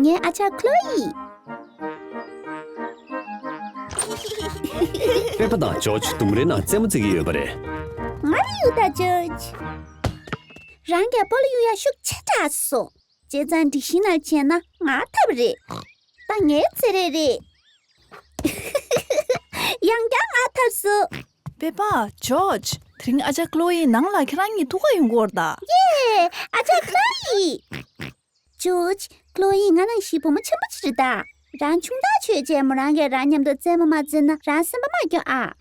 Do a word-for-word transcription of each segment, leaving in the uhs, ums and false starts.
ངའི་ཨ་ཅག་ཁློ་ཡི། པེ་པ་དང་ཇོརྗ་ལྡུམ་རའི་ནང་རྩེད་མོ་རྩེ་གི་ཡོད་པ་རེད། ང་རེད་ཡུ་དང་ཇོརྗ། རང་གི་སྤོ་ལོ་གཡུག་ཡ་ཤུགས་ཆེ་དྲགས་སོང་། བྱས་ཙང་སྒྲིག་གཞི་ནང་བྱས་ན་ང་ཐབས་རེད། ད་ངའི་རྩེད་རེས་རེད། ཡང་བསྐྱར་ང་ཐབས་སུ། པེ་པ། ཇོརྗ། དེ་རིང་ཨ་ཅག་ཁློ་ཡི་ནང་ལ་ཁྱེད་རང་གཉིས་ཐུག་ག་ཡོང་གི་ཡོད་རེད་ད། ཡེ། ཨ་ཅག་ཁློ་ཡི། ཇོརྗ། ཁློ་ཡི་ང་ནང་བཞིན་བུ་མོ་ཆེན་པོ་ཅིག་རེད་ད། རང་ཆུང་ཐག་ཆོད་བྱས་མོ་རང་གིས་རང་མཉམ་དུ་རྩེད་མོ་མ་རྩེས་ན་རང་སེམས་པ་མ་སྐྱོ་ཨ།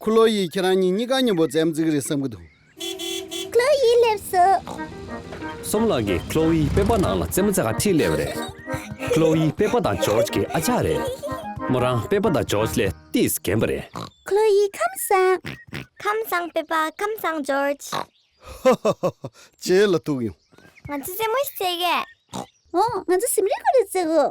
ཁློ་ཡི་ཁྱེད་རང་གཉིས་གཉིས་ཀ་མཉམ་པོ་རྩེད་མོ་རྩེ་གི་རེད་བསམ་གི་འདུག་ཁློ་ཡི་སླེབས་སོང་། སོམ་ལགས་ཀྱིས་ཁློ་ཡི་པེ་པ་ནང་ལ་རྩེད་མོ་རྩེ་ག་ཁྲིད་སླེབས་པ་རེད། ཁློ་ཡི་པེ་པ་དང་ཇོརྗ་གི་ཨ་ཅག་རེད། མོ་རང་པེ་པ་དང་ཇོརྗ་ལས་ཏིས་རྒན་པ་རེད། ཁློ་ཡི་ཁམས་བཟང་། ཁམས་བཟང་པེ་པ། ཁམས་བཟང་ཇོརྗ། རྗེས་ལ་ཐུག་ཡོང་། ང་ཚོ་རྩེད་མོ་ཞིག་རྩེ་གས། ཨོ། ང་ཚོ་ཟིམ་རིལ་ཀུ་རེ་རྩེ་གོ།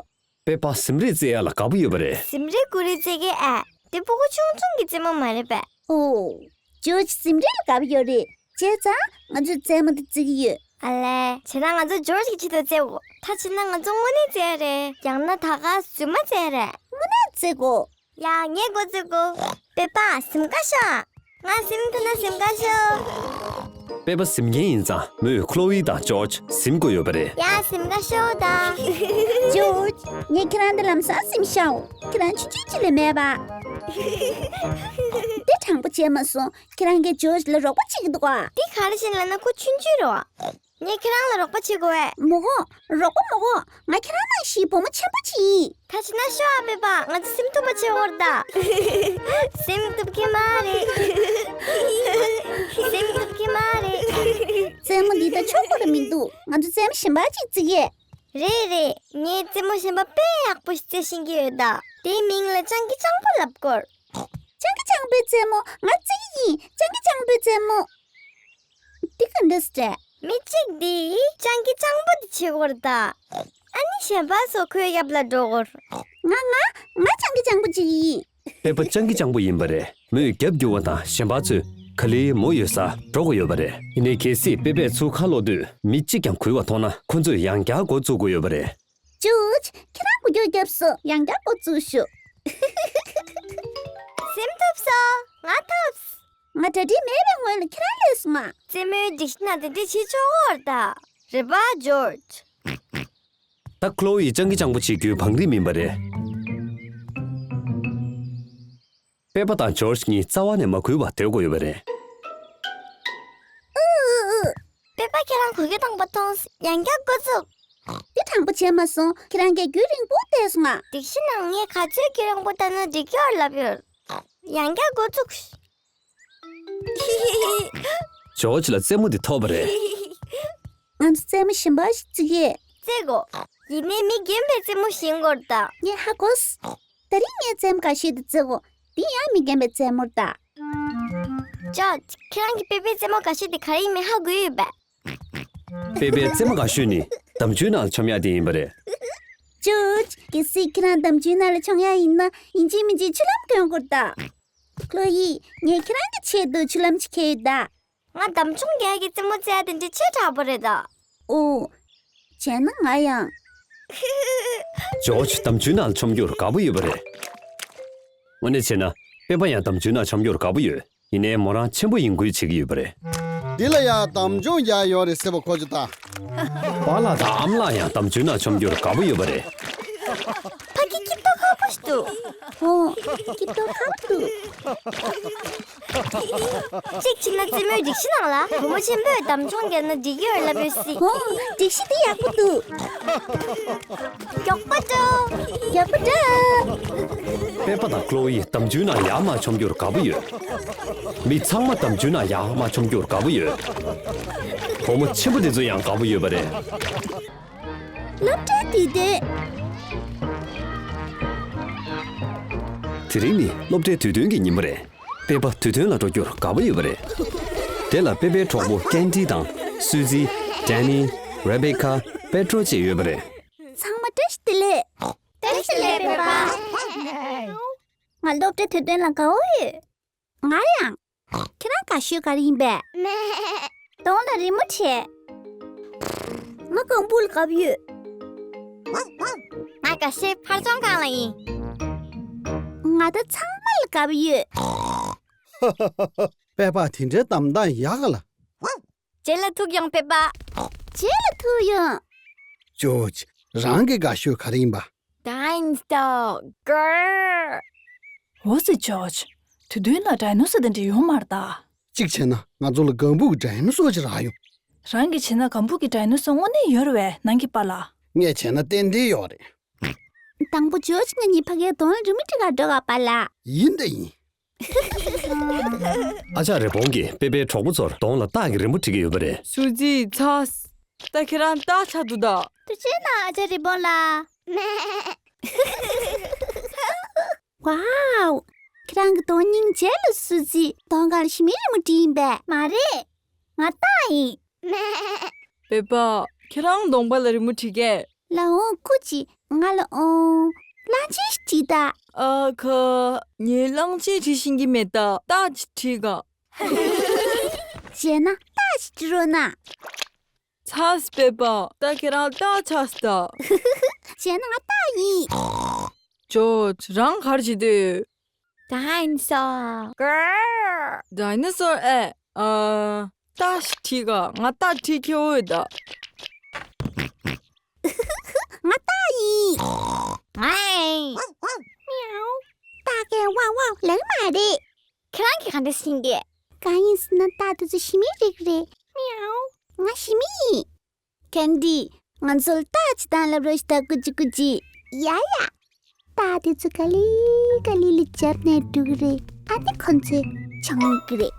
པེ་པ་ཟིམ་རིལ་རྩེ་ཡ་ལ་དགའ་པོ་ཡོད་པ་རེད། ཟིམ་རིལ་ཀུ་རེ་རྩེ་གི་ཨ། དེ་སྤུ་གུ་ཆུང་ཆུང་གི་རྩེད་མོ་མ་རེད་པས། ཨོ། ཇོརྗ་ཟིམ་རིལ་ལ་དགའ་པོ་ཡོད་རེད། བྱས་ཙང་ང་ཚོས་རྩེད་མོ་འདི་རྩེ་གི་ཡོད། ཨ་ལས། བྱས་ན་ང་ཚོ་ཇོརྗ་གི་ཆེད་དུ་རྩེ་གོ། ད་བྱས་ན་ང་ཚོ་དངོས་གནས་རྩེ་ཡ་རེད། ཡང་ན་ད་ག་རྫུན་མ་རྩེ་ཡ་རེད། དངོས་གནས་རྩེ་གོ། ཡ། ངས་འགོ་བཙུགས་གོ། པེ་པ་ཟིམ་ག་ཤོག་ང་ཟིམ་ཐུབ་ན་ཟིམ་ག་ཤོག་པེ་པ་ཟིམ་མཁན་ཡིན་ཙང་མོས་ཁློ་ཡི་དང་ཇོརྗ་ཟིམ་དགོས་ཡོད་པ་རེད། ཡ། ཟིམ་ག་ཤོག་ད། ཇོརྗ། ངས་ཁྱེད་རང་འདི་ལམ་སང་ཟིམ་ཤོག་ཁྱེད་རང་ཆུང་ཆུང་ཅིག་ལས་མེད་པ། འདི་དྲང་པོ་བྱས་མ་སོང་། ཁྱེད་རང་གིས་ཇོརྗ་ལ་རོགས་པ་བྱེད་ཀྱི་འདུག་ག་འདི་ག་རེ་བྱས་ལབ་ན་ཁོ་ཆུང་ཆུང་རེད་བ། ངས་ཁྱེད་རང་ལ་རོགས་པ་བྱེད་དགོས་པས། མི་དགོས། རོགས་པ་མི་དགོས། ང་ཁྱེད་རང་ནང་བཞིན་བུ་མོ་ཆེན་པོ་ཅིག་ཡིན། ད་བྱས་ན་ཤོག་ཨ་པེ་པ། ང་ཚོ་ཟིམ་ཐུབ་པ་བྱེད་དགོས་རེད་ད། ཟིམ་ཐུབ་ཀྱི་མ་རེད། ཟིམ་ཐུབ་ཀྱི་མ་རེད། རྩེད་མོ་འདི་ད་ཆོག་གི་རེད་མི་འདུག་ང་ཚོ་རྩེད་མོ་གཞན་པ་ཅིག་རྩེ་གས། རེད་རེད། ངས་རྩེད་མོ་གཞན་པ་དཔེ་ཡག་པོ་ཞིག་རྩེ་ཤེས་ཀྱི་ཡོད་ད། དེའི་མིང་ལ་སྤྱང་ཀི་སྤྱང་པོ་ལབ་དགོས། སྤྱང་ཀི་སྤྱང་པོའི་རྩེད་མོ་ང་རྩེ་གི་ཡིན། སྤྱང་ཀི་སྤྱང་པོའི་རྩེད་མོ། འདི་ག་འདྲ་སེ་རེད། མི་གཅིག་འདིས་སྤྱང་ཀི་སྤྱང་པོ་འདི་བྱེད་དགོས་རེད་ད། ཨ་ནི་གཞན་པ་ཚོ་ཁོའི་རྒྱབ་ལ་འགྲོ་དགོས། ང་ང་ང་སྤྱང་ཀི་སྤྱང་པོ་ཅིག་ཡིན། པེ་པ་སྤྱང་ཀི་སྤྱང་པོ་ཡིན་པ་རེད། མོས་རྒྱབ་བསྒྱུར་བ་དང་གཞན་པ་ཚོས་ག་ལེར་མོ་ཡོད་སར་འགྲོ་དགོས་ཡོད་པ་རེད། ཡིན་ནའི་གལ་སྲིད་པེ་པས་ཚུར་ཁ་ལོག་དུས་མི་གཅིག་ཀྱང་གུས་པ་མཐོང་ན་ཁོ་ཚོས་ཡང་བསྐྱར་འགོ་བཙུགས་དགོས་ཡོད་པ་རེད། ཇོརྗ། ཁྱེད་རང་འགུལ་སྐྱོད་བརྒྱབ་སོང་། ཡང་བསྐྱར་འགོ་བཙུགས་ཤོག་ཟིམ་ཐུབ་སོང་། ང་ཐུབ། ང་གྲ་སྒྲིག་མེད་པའི་སྔོན་ལ་ཁྱེད་རང་སླེབས་སོང་ང་། རྩེད་མོའི་སྒྲིག་གཞི་ནང་དེ་འདྲས་བྱེད་ཆོག་གི་རེད་ད། རེད་པ་ཇོརྗ། ད་ཁློ་ཡི་སྤྱང་ཀི་སྤྱང་པོ་བྱེད་རྒྱུའི་བང་རིམ་ཡིན་པ་རེད། པེ་པ་དང་ཇོརྗ་གཉིས་རྩ་བ་ནས་མ་གུས་པར་སྡོད་དགོས་ཡོད་པ་རེད། ཨུ་ཨུ་ཨུ། པེ་པ་ཁྱེད་རང་གུས་གུས་བཏང་པ་མཐོང་། ཡང་བསྐྱར་འགོ་བཙུགས། འདི་དྲང་པོ་བྱས་མ་སོང་། ཁྱེད་རང་གིས་རྒྱུན་རིང་པོ་བསྡད་སོང་ང་། སྒྲིག་གཞི་ནང་ངས་ག་ཚོད་རྒྱུན་རིང་པོ་བསྡད་ན་འགྲིག་གི་ཡོད་ལབ་ཡོད། ཡང་བསྐྱར་འགོ་བཙུགས། ཇོརྗ་ལ་རྩེད་མོ་འདི་ཐོབ་པ་རེད། ང་ཚོ་རྩེད་མོ་གཞན་པ་ཞིག་རྩེ་གི། རྩེ་གོ། ཡིན་ནའི་མི་རྒན་པའི་རྩེད་མོ་ཞིག་ཡིན་དགོས་རེད་ད། ངས་ཧ་གོ་སོང་། དེ་རིང་ངས་རྩེད་མོ་འགའ་ཤས་དེ་རྩེ་གོ། འདི་ཡང་མི་རྒན་པའི་རྩེད་མོ་རེད་ད། ཇོརྗ། ཁྱེད་རང་གིས་པེ་པའི་རྩེད་མོ་འགའ་ཤས་དེ་ག་རེ་ཡིན་མིན་ཧ་གོ་ཡོད་པས། པེ་པའི་རྩེད་མོ་འགའ་ཤས་ནི་འདམ་ཆུའི་ནང་ལ་མཆོང་ཡག་དེ་ཡིན་པ་རེད། ཇོརྗ། གལ་སྲིད་ཁྱེད་རང་འདམ་ཆུའི་ནང་ལ་མཆོང་ཡག་ཡིན་ན་ཡིན་གཅིག་མིན་གཅིག་ཆུ་ལྷམ་གྱོན་དགོས་རེད་ད། ཁློ་ཡི། ངས་ཁྱེད་རང་གི་ཆེད་དུ་ཆུ་ལྷམ་ཞིག་ཁྱེར་ཡོད་ད། ང་འདམ་མཆོང་རྒྱག་གི་རྩེད་མོ་རྩེ་ཡག་དེ་འདྲ་ཆེ་དྲགས་པོ་རེད་ད། ཨོ། བྱས་ན་ང་ཡང་། ཇོརྗ་འདམ་ཆུའི་ནང་ལ་མཆོང་རྒྱུར་དགའ་པོ་ཡོད་པ་རེད། དངོས་གནས་བྱས་ན་པེ་པ་ཡང་འདམ་ཆུའི་ནང་མཆོང་རྒྱུར་དགའ་པོ་ཡོད། ཡིན་ནའི་མོ་རང་ཆེན་པོ་ཡིན་ཁུལ་བྱེད་ཀྱི་ཡོད་པ་རེད། འདི་ལ་ཡང་འདམ་མཆོང་རྒྱག་ཡོད་རེད་ཟེར་བ་གོ་ཆོག་ད། པཱ་ལགས་དང་ཨ་མ་ལགས་ཡང་འདམ་ཆུའི་ནང་མཆོང་རྒྱུར་དགའ་པོ་ཡོད་པ་རེད། ཕ་གི་སྐྱིད་མདོག་ཁ་པོ་ཞིག་འདུག་ཧོ། སྐྱིད་མདོག་ཁ་པོ་འདུག་གཅིག་བྱས་ན་རྩེད་མོའི་སྒྲིག་གཞི་ནང་ལ་བུ་མོ་ཆེན་པོས་འདམ་མཆོང་བརྒྱབ་ན་འགྲིག་གི་ཡོད་ལབ་ཡོད་སྲིད། ཧོ། སྒྲིག་གཞི་འདི་ཡག་པོ་འདུག་མགྱོགས་པོ་འགྲོ། མགྱོགས་པོ་འགྲོ། པེ་པ་དང་ཁློ་ཡི་འདམ་ཆུའི་ནང་ཡར་མར་མཆོང་རྒྱུར་དགའ་པོ་ཡོད། མི་ཚང་མ་འདམ་ཆུའི་ནང་ཡར་མར་མཆོང་རྒྱུར་དགའ་པོ་ཡོད། བུ་མོ་ཆེན་པོ་དེ་ཚོ་ཡང་དགའ་པོ་ཡོད་པ་རེད། སློབ་གྲྭའི་དུས་སྟོན། དེ་རིང་ནི་སློབ་གྲྭའི་དུས་སྟོན་གྱི་ཉིན་མོ་རེད། པེ་པ་དུས་སྟོན་ལ་འགྲོ་རྒྱུར་དགའ་པོ་ཡོད་པ་རེད། དེ་ལ་པེ་པའི་གྲོགས་པོ་ཀན་ཌི་དང་སུ་ཛི། ཌན་ནི། རེ་བེ་ཁ། པེ་ཏྲོ་བཅས་ཡོད་པ་རེད། ཚང་མ་བཀྲ་ཤིས་བདེ་ལེགས། བཀྲ་ཤིས་བདེ་ལེགས་པེ་པ། ང་སློབ་གྲྭའི་དུས་སྟོན་ལ་དགའ་པོ་ཡོད། ང་ཡང་། ཁྱེད་རང་དགའ་ཤོས་ག་རེ་ཡིན་པས། མེ། གདོང་ལ་རི་མོ་བྲིས། ང་རྐང་སྤུག་ལ་དགའ་པོ་ཡོད། ང་དགའ་ཤོས་ཕར་ཚོང་ཁང་ལ་ཡིན། ང་ད་ཚང་མ་ལ་དགའ་པོ་ཡོད། པད་པ་དེ་འདྲའི་གཏམ་སྟངས་ཡག་ག་ལ། རྗེས་ལ་ཐུག་ཡོང་པད་པ། རྗེས་ལ་ཐུག་ཡོང་། ཇོ་ཇི། རང་གི་དགའ་ཤོས་ག་རེ་ཡིན་པ། ཌའི་ནོ་སོར་གར། འོ་ཙི་ཇོ་ཇི། དུས་རྒྱུན་ལ་ཌའི་ནོ་སོར་དེ་འདྲ་ཡོད་མ་རེད་ད། གཅིག་བྱས་ན་ང་ཚོ་ལ་སྒམ་པོ་གི་ཌའི་ནོ་སོར་ཅིག་རག་ཡོང་། རང་གིས་བྱས་ན་སྒམ་པོ་གི་ཌའི་ནོ་སོར་དངོས་གནས་ཡོད་རེད་པས་ནང་གི་པཱ་ལགས། ངས་བྱས་ན་ཏན་ཏན་ཡོད་རེད། དང་པོ་ཇོ་ཇི་ང་གཉིས་ཕ་གིར་གདོང་ལ་རི་མོ་འབྲི་གར་འགྲོ་ག་པཱ་ལགས། ཡིན་ད་ཡིན། ཨ་ཅག་རི་བོང་གིས་པེ་པེའི་གྲོགས་པོ་ཚོར་གདོང་ལ་སྟག་གི་རི་མོ་བྲིས་ཀྱི་ཡོད་པ་རེད། སུ་ཛི་ཚ། ད་ཁྱེད་རང་སྟག་ཆགས་འདུག་ད། ཐུགས་རྗེ་གནང་ཨ་ཅག་རི་བོང་ལགས། ཝའོ། ཁྱེད་རང་གི་གདོང་སྙིང་རྗེ་ལ་སུ་ཛི། གདོང་ཁ་ལ་ཞི་མིའི་རི་མོ་བྲིས་ཡིན་པས། མ་རེད། ང་སྟག་ཡིན། པེ་པ། ཁྱེད་རང་གདོང་པ་ལ་རི་མོ་བྲིས་ཀས། ལ་འོང་སྐུ་མཁྱེན། ང་ལ་འོང་། གླང་ཆེན་ཞིག་བྲིས་ད། ཨ་ཁ། ངས་གླང་ཆེན་བྲིས་ཤེས་ཀྱི་མེད་ད། སྟག་ཅིག་བྲིས་ག། བྱས་ན་སྟག་ཅིག་བྲིས་རོགས་གནང་། ཚ་སྤེ་པ། ད་ཁྱེད་རང་སྟག་ཆགས་སོང་ད། བྱས་ན་ང་སྟག་ཡིན། ཇོ་ཇི། རང་ག་རེ་བྱེད་འདོད། ཌའི་ནོ་སོར་གར། ཌའི་ནོ་སོར་ཨེ། ཨ། སྟག་ཞིག་བྲིས་ག། ང་སྟག་བྲིས་ཁྱེར་འོས་ད། ང་སྟག་ཡིན། ཝའི། མིའུ། སྟག་གིས་ཝའོ་ཝའོ་ལབ་མ་རེད། ཁྱེད་རང་གིས་ག་འདྲ་ཤེས་ཀྱི། གང་ཡིན་ཟེར་ན་སྟག་དེ་ཚོ་ཞི་མིའི་རིགས་རེད། མིའུ། ང་ཞི་མི་ཡིན། ཀན་ཌི། ང་ཚོ་ལ་རྟ་ཅིག་བཏང་ལབ་རོགས་ཤིག་ད། ཀུ་ཅི་ཀུ་ཅི། ཡ་ཡ། རྟ་དེ་ཚོ་ག་ལེ་ག་ལེ་ལ་འཇབ་ནས་འགྲོ་གི་རེད། ཨ་ནི་ཁོ་ཚོས་ཆང་གི་རེད།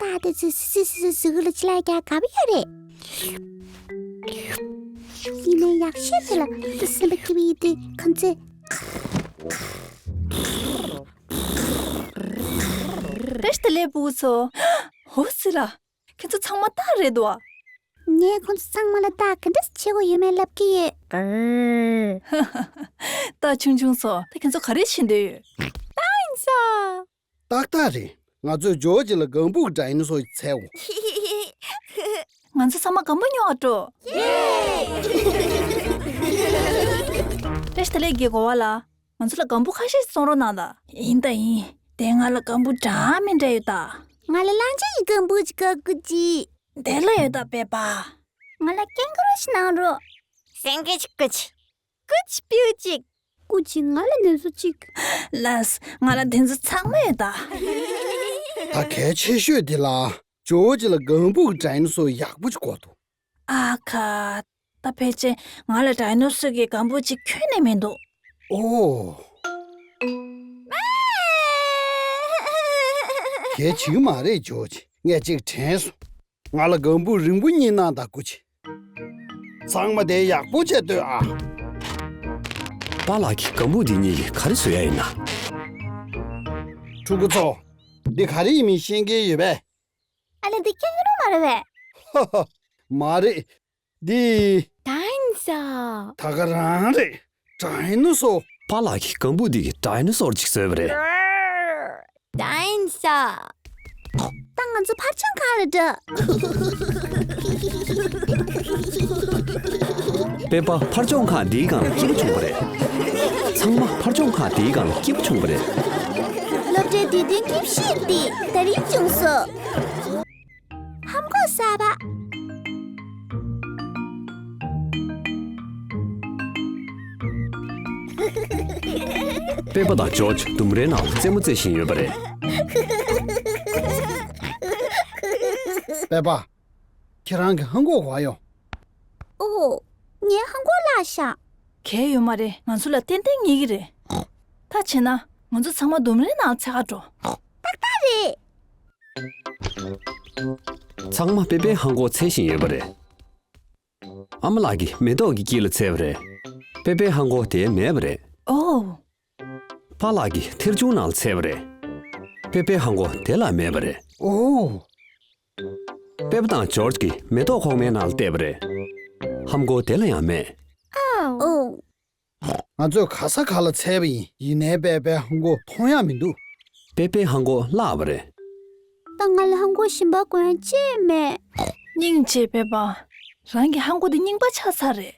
རྟ་དེ་ཚོས་སི་སི་སི་སི་གཟུགས་ལ་ཅི་ལ་རྒྱག་དགའ་པོ་ཡོད་རེད། ཡིན་ནའི་ཡག་ཤོས་དེ་ལ་ཏུ་སེམས་པ་སྐྱིད་པོ་ཡིན་དུས་ཁོ་ཚོས། བཀྲ་ཤིས་བདེ་ལེགས་ཕྲུ་གུ་ཚོ། འོ་ཙི་ལ། ཁྱེད་ཚོ་ཚང་མ་སྟག་རེད་དོ། ངས་ཁོང་ཚོ་ཚང་མ་ལ་སྟག་ག་འདྲ་བྱེད་དགོས་ཡོད་མེད་ལབ་ཀྱི་ཡོད། སྟག་ཆུང་ཆུང་ཚོ། ད་ཁྱེད་ཚོ་ག་རེ་བྱེད་འདོད་ཡོད། སྟག་ཡིན་ས། ཏག་ཏག་རེད། ང་ཚོས་ཇོ་ཇི་ལ་སྒམ་པོ་གི་ཌའི་ནོ་སོར་ཅིག་འཚོལ་འོང་། ང་ཚོ་ཚང་མ་སྒམ་པོ་ཉོ་བར་འགྲོ། བཀྲ་ཤིས་བདེ་ལེགས་ཀྱི་གོ་བ་ལ། ང་ཚོ་ལ་སྒམ་པོ་ཁ་ཤས་ཤིག་བཙོང་རོགས་གནང་དང་། ཡིན་ད་ཡིན། དེ་ང་ལ་སྒམ་པོ་འདྲ་མི་འདྲ་ཡོད་ད། ང་ལ་གླང་ཆེན་གྱི་སྒམ་པོ་ཅིག་དགའ་ཀུ་ཅི། དེ་ལ་ཡོད་ད་པེ་པ། ང་ལ་ཀེང་གུ་རུ་ཞིག་གནང་རོགས། སེང་གེ་ཅིག་ཀུ་ཅི། ཀུ་ཅི་པིའུ་ཅིག་ཀུ་ཅི་ང་ལ་ནེ་ཙོ་ཅིག་ལགས། ང་ལ་དེ་ཚོ་ཚང་མ་ཡོད་ད། ད་གལ་ཆེ་ཤོས་དེ་ལ། ཇོ་ཇི་ལ་སྒམ་པོ་གི་ཌའི་ནོ་སོར་ཡག་པོ་ཅིག་དགོས་འདུག་ཨ་ཁ། ད་ཕལ་ཆེར་ང་ལ་ཌའི་ནོ་སོར་གྱི་སྒམ་པོ་ཅིག་ཁྱོན་ནས་མི་འདུག་ཨོ། གལ་ཆེ་གི་མ་རེད་ཇོ་ཇི། ངས་ཅིག་དྲན་སོང་། ང་ལ་སྒམ་པོ་རིང་པོ་གཉིས་གནང་དང་ཀུ་ཅི། ཚང་མ་དེ་ཡག་པོ་བྱས་ལྟོས་ཨ། པཱ་ལགས་ཀྱིས་སྒམ་པོ་འདི་གཉིས་ཀྱིས་ག་རེ་བཟོ་ཡ་ཡིན་ན། ཕྲུ་གུ་ཚོ། འདི་ག་རེ་ཡིན་མིན་ཤེས་མཁན་ཡོད་པས། ཨ་ལེ་འདི་ཀེང་གུ་རུ་མ་རེད་པས། ཧ་ཧ། མ་རེད། འདི། ཌའི་ནོ་སོར། ད་ག་རང་རེད། ཌའི་ནོ་སོར། པཱ་ལགས་ཀྱིས་སྒམ་པོ་འདི་གི་ཌའི་ནོ་སོར་ཅིག་བཟོས་པ་རེད། ཌའི་ནོ་སོར། ད་ང་ཚོ་ཕར་ཕྱོགས་ཁང་ལ་འགྲོ། པེ་པ་ཕར་ཕྱོགས་ཁང་འདིའི་སྒང་ལ་སྐྱིད་པོ་བྱུང་བ་རེད། ཚང་མ་ཕར་ཕྱོགས་ཁང་འདིའི་སྒང་ལ་སྐྱིད་པོ་བྱུང་བ་རེད། སློབ་གྲྭའི་དུས་སྟོན་དེབ་བཞི་འདི་དེ་རིང་བྱུང་སོང་། ཧམ་གོག་གསར་པ། པེ་པ་དང་ཇོ་ཇི་ལྡུམ་རའི་ནང་ལ་རྩེད་མོ་རྩེ་བཞིན་ཡོད་པ་རེད། པེ་པ། ཁྱེད་རང་གི་ཧམ་གོག་ག་པར་ཡོང་། ཨོ། ངའི་ཧམ་གོག་བརླག་ཤག་གལ་ཡོད་མ་རེད། ང་ཚོ་ལ་ཏན་ཏན་ངེས་ཀྱི་རེད། ད་བྱས་ན་ང་ཚོ་ཚང་མ་ལྡུམ་རའི་ནང་འཚོལ་ག་འགྲོ། ཏག་ཏག་རེད། ཚང་མ་པེ་པེའི་ཧམ་གོག་འཚོལ་བཞིན་ཡོད་པ་རེད། ཨ་མ་ལགས་ཀྱིས་མེ་ཏོག་གི་དཀྱིལ་ལ་འཚོལ་བ་རེད། པེ་པེའི་ཧམ་གོག་དེར་མེད་པ་རེད། ཨོ། པཱ་ལགས་ཀྱིས་ཐེར་ཆུང་ནང་ལ་འཚོལ་བ་རེད། པེ་པེའི་ཧམ་གོག་དེ་ལ་མེད་པ་རེད། ཨོ། པེ་པ་དང་ཇོརྗ་གིས་མེ་ཏོག་ཁོག་མའི་ནང་ལ་བལྟས་པ་རེད། ཧམ་གོག་དེ་ལ་ཡང་མེད། ཨོ། ང་ཚོས་ག་ས་ག་ལ་འཚོལ་བ་ཡིན། ཡིན་ནའི་པེ་པེའི་ཧམ་གོག་མཐོང་ཡག་མི་འདུག་པེ་པེའི་ཧམ་གོག་བརླག་པ་རེད། ད་ང་ལ་ཧམ་གོག་གཞན་པ་དགོས་ཡག་ཅི་ཡང་མེད། སྙིང་རྗེ་པེ་པ། རང་གི་ཧ་མགོ་དེ་རྙིང་པ་ཆགས་ཚར་རེད།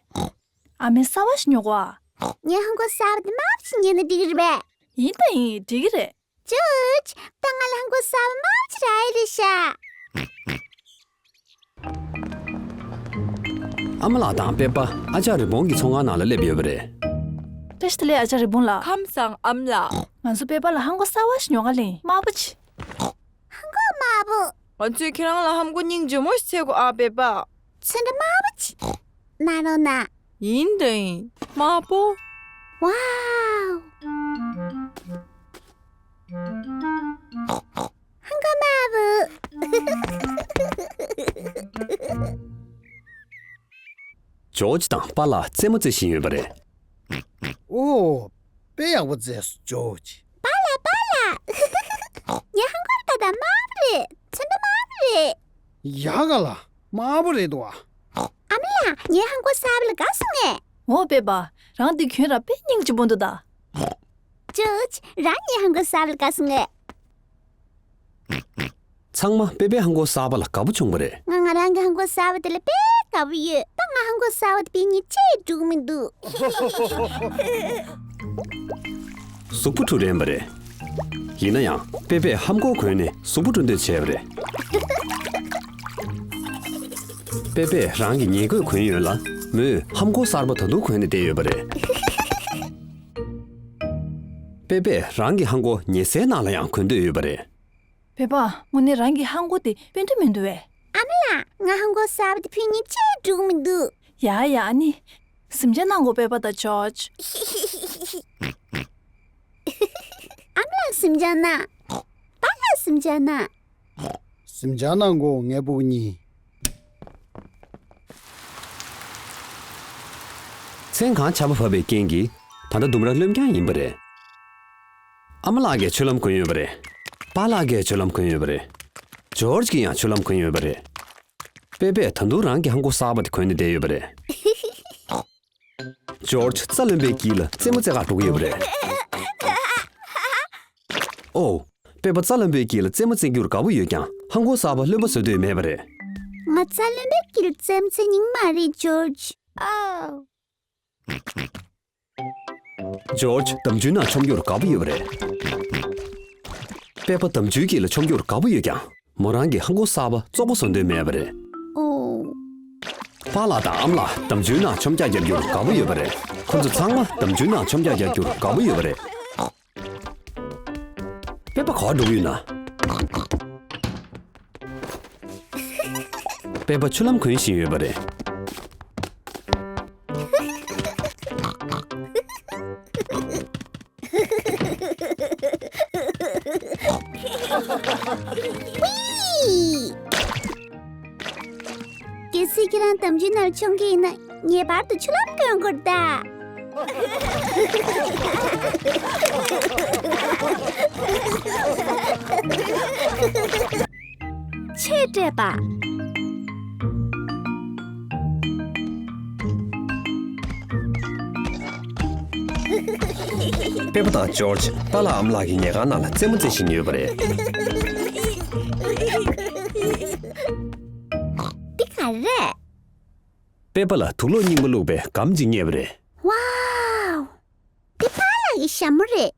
ཨ་མའི་གསར་བ་ཞིག་ཉོ་དགོས་ཨ། ངའི་ཧ་མགོ་གསར་བ་དེ་དམར་པོ་ཞིག་ཉོས་ན་འགྲིག་གི་རེད་པས། ཡིན་དང་ཡིན། འགྲིག་གི་རེད། ཇོརྗ། ད་ང་ལ་ཧ་མགོ་གསར་པ་དམར་པོ་ཅིག་རག་ཡ་རེད་ཤག་ཨ་མ་ལགས་དང་པེ་པ་ཨ་ཅག་རི་བོང་གི་ཚོང་ཁང་ནང་ལ་སླེབས་ཡོད་པ་རེད། བཀྲ་ཤིས་བདེ་ལེགས་ཨ་ཅག་རི་བོང་ལགས། ཁམས་བཟང་ཨ་མ་ལགས། ང་ཚོ་པེ་པ་ལ་ཧ་མགོ་གསར་བ་ཞིག་ཉོ་ག་སླེབས་ཡིན། དམར་པོ་ཅིག་ཧ་མགོ་དམར་པོ། ང་ཚོས་ཁྱེད་རང་ལ་ཧ་མགོ་སྙིང་རྗེ་མོ་ཞིག་འཚོལ་དགོས་ཨ། པེ་པ། ཚོན་ཁྲ་དམར་པོ་ཅིག་གནང་རོགས་གནང་། ཡིན་དང་ཡིན། དམར་པོ། ཝའོ། ཧ་མགོ་དམར་པོ། ཇོརྗ་དང་པཱ་ལགས་རྩེད་མོ་རྩེ་བཞིན་ཡོད་པ་རེད། ཨོ། དཔེ་ཡག་པོ་རྩེས་སོང་ཇོརྗ། པཱ་ལགས། པཱ་ལགས། ངའི་ཧ་མགོ་ད་ལྟ་དམར་པོ་རེད། ཚོན་ཁྲ་དམར་པོ་རེད། ཡག་ག་ལ། དམར་པོ་རེད་འདུག་ཨ། ཨ་མ་ལགས། ངའི་ཧ་མགོ་གསར་པ་ལ་དགའ་སོང་ངས། འོ་པེ་པ། རང་འདི་གྱོན་ར་དཔེ་སྙིང་རྗེ་པོ་འདུག་ད། ཇོརྗ། རང་ངའི་ཧ་མགོ་གསར་པ་ལ་དགའ་སོང་ངས། ཚང་མ་པེ་པའི་ཧ་མགོ་གསར་པ་ལ་དགའ་པོ་བྱུང་བ་རེད། ང་ང་རང་གི་ཧ་མགོ་གསར་པ་དེ་ལ་དཔེ་དགའ་པོ་ཡོད། ད་ང་ཧ་མགོ་གསར་པ་དེ་ཕུད་རྒྱུ་ཆེས་འགྲིག་མི་འདུག་གཟུགས་པོ་འཁྲུ་རན་པ་རེད། ཡིན་ན་ཡང་པེ་པས་ཧ་མགོ་གོན་ནས་གཟུགས་པོ་འཁྲུ་འདོད་བྱས་པ་རེད། པེ་པས་རང་གི་ཉལ་གོས་གོན་ཡོད་ལ། མོས་ཧ་མགོ་གསར་པ་ད་དུང་གོན་ནས་བསྡད་ཡོད་པ་རེད། པེ་པས་རང་གི་ཧ་མགོ་ཉལ་སའི་ནང་ལ་ཡང་གོན་འདོད་ཡོད་པ་རེད། པེ་པ། དངོས་གནས་རང་གི་ཧ་མགོ་དེ་དཔེ་འདྲ་མི་འདུག་བས། ཨ་མ་ལགས། ང་ཧ་མགོ་གསར་པ་དེ་ཕུད་རྒྱུ་ཆེས་འགྲིག་མི་འདུག་ཡ་ཡ། ཨ་ནི། གཟིམ་འཇག་གནང་དགོས་པེ་པ་དང་ཇོརྗ། ཨ་མ་ལགས་གཟིམ་འཇག་གནང་། པཱ་ལགས་གཟིམ་འཇག་གནང་། གཟིམ་འཇག་གནང་གོ་ངའི་ཕྲུ་གུ་གཉིས། མཚན་གང་ཆར་པ་བབས་པའི་རྐྱེན་གྱིས་ད་ལྟ་ལྡུམ་ར་རློན་རྐྱང་ཡིན་པ་རེད། ཨ་མ་ལགས་ཀྱིས་ཆུ་ལྷམ་གོན་ཡོད་པ་རེད། པཱ་ལགས་ཀྱིས་ཆུ་ལྷམ་གོན་ཡོད་པ་རེད། ཇོརྗ་གིས་ཡང་ཆུ་ལྷམ་གོན་ཡོད་པ་རེད། པེ་པས་ད་དུང་རང་གི་ཧ་མགོ་གསར་པ་དེ་གོན་ནས་བསྡད་ཡོད་པ་རེད། ཇོརྗ་རྩྭ་རློན་པའི་དཀྱིལ་ལ་རྩེད་མོ་རྩེ་གར་འགྲོ་གི་ཡོད་པ་རེད། ཨོ། པེ་པ་རྩྭ་རློན་པའི་དཀྱིལ་ལ་རྩེད་མོ་རྩེ་རྒྱུར་དགའ་པོ་ཡོད་ཀྱང་ཧ་མགོ་གསར་པ་རློན་པ་བཟོ་འདོད་མེད་པ་རེད། ང་རྩྭ་རློན་པའི་དཀྱིལ་རྩེད་མོ་རྩེ་སྙིང་མ་རེད་ཇོརྗ། ཨོ། ཇོརྗ་འདམ་ཆུའི་ནང་མཆོང་རྒྱུར་དགའ་པོ་ཡོད་པ་རེད། པེ་པ་འདམ་ཆུའི་དཀྱིལ་ལ་མཆོང་རྒྱུར་དགའ་པོ་ཡོད་ཀྱང་མོ་རང་གི་ཧ་མགོ་གསར་པ་བཙོག་པ་བཟོ་འདོད་མེད་པ་རེད། ཨོ། པཱ་ལགས་དང་ཨ་མ་ལགས་འདམ་ཆུའི་ནང་མཆོང་རྒྱག་རྒྱག་རྒྱུར་དགའ་པོ་ཡོད་པ་རེད། ཁོ་ཚོ་ཚང་མ་འདམ་ཆུའི་ནང་མཆོང་རྒྱག་རྒྱག་རྒྱུར་དགའ་པོ་ཡོད་པ་རེད། པེ་པ་ག་པར་འགྲོ་གི་ཡོད་ན། པེ་པ་ཆུ་ལྷམ་གོན་བཞིན་ཡོད་པ་རེད། གལ་སྲིད་ཁྱེད་རང་འདམ་ཆུའི་ནང་མཆོང་གི་ཡིན་ན་ངེས་པར་དུ་ཆུ་ལྷམ་གོན་དགོས་རེད་ད། ཆོས་སྤྲད་པ། པེ་པ་དང་ཇོརྗ་པཱ་ལགས་ཨ་མ་ལགས་ཀྱི་ཉལ་ཁང་ནང་ལ་རྩེད་མོ་རྩེ་བཞིན་ཡོད་པ་རེད། འདི་ག་རེད། པེ་པ་ལ་དུག་སློག་རྙིང་པ་བླུགས་པའི་སྒམ་ཅིག་རྙེད་པ་རེད། ཝའོ། འདི་པཱ་ལགས་ཀྱི་ཞྭ་མོ་རེད།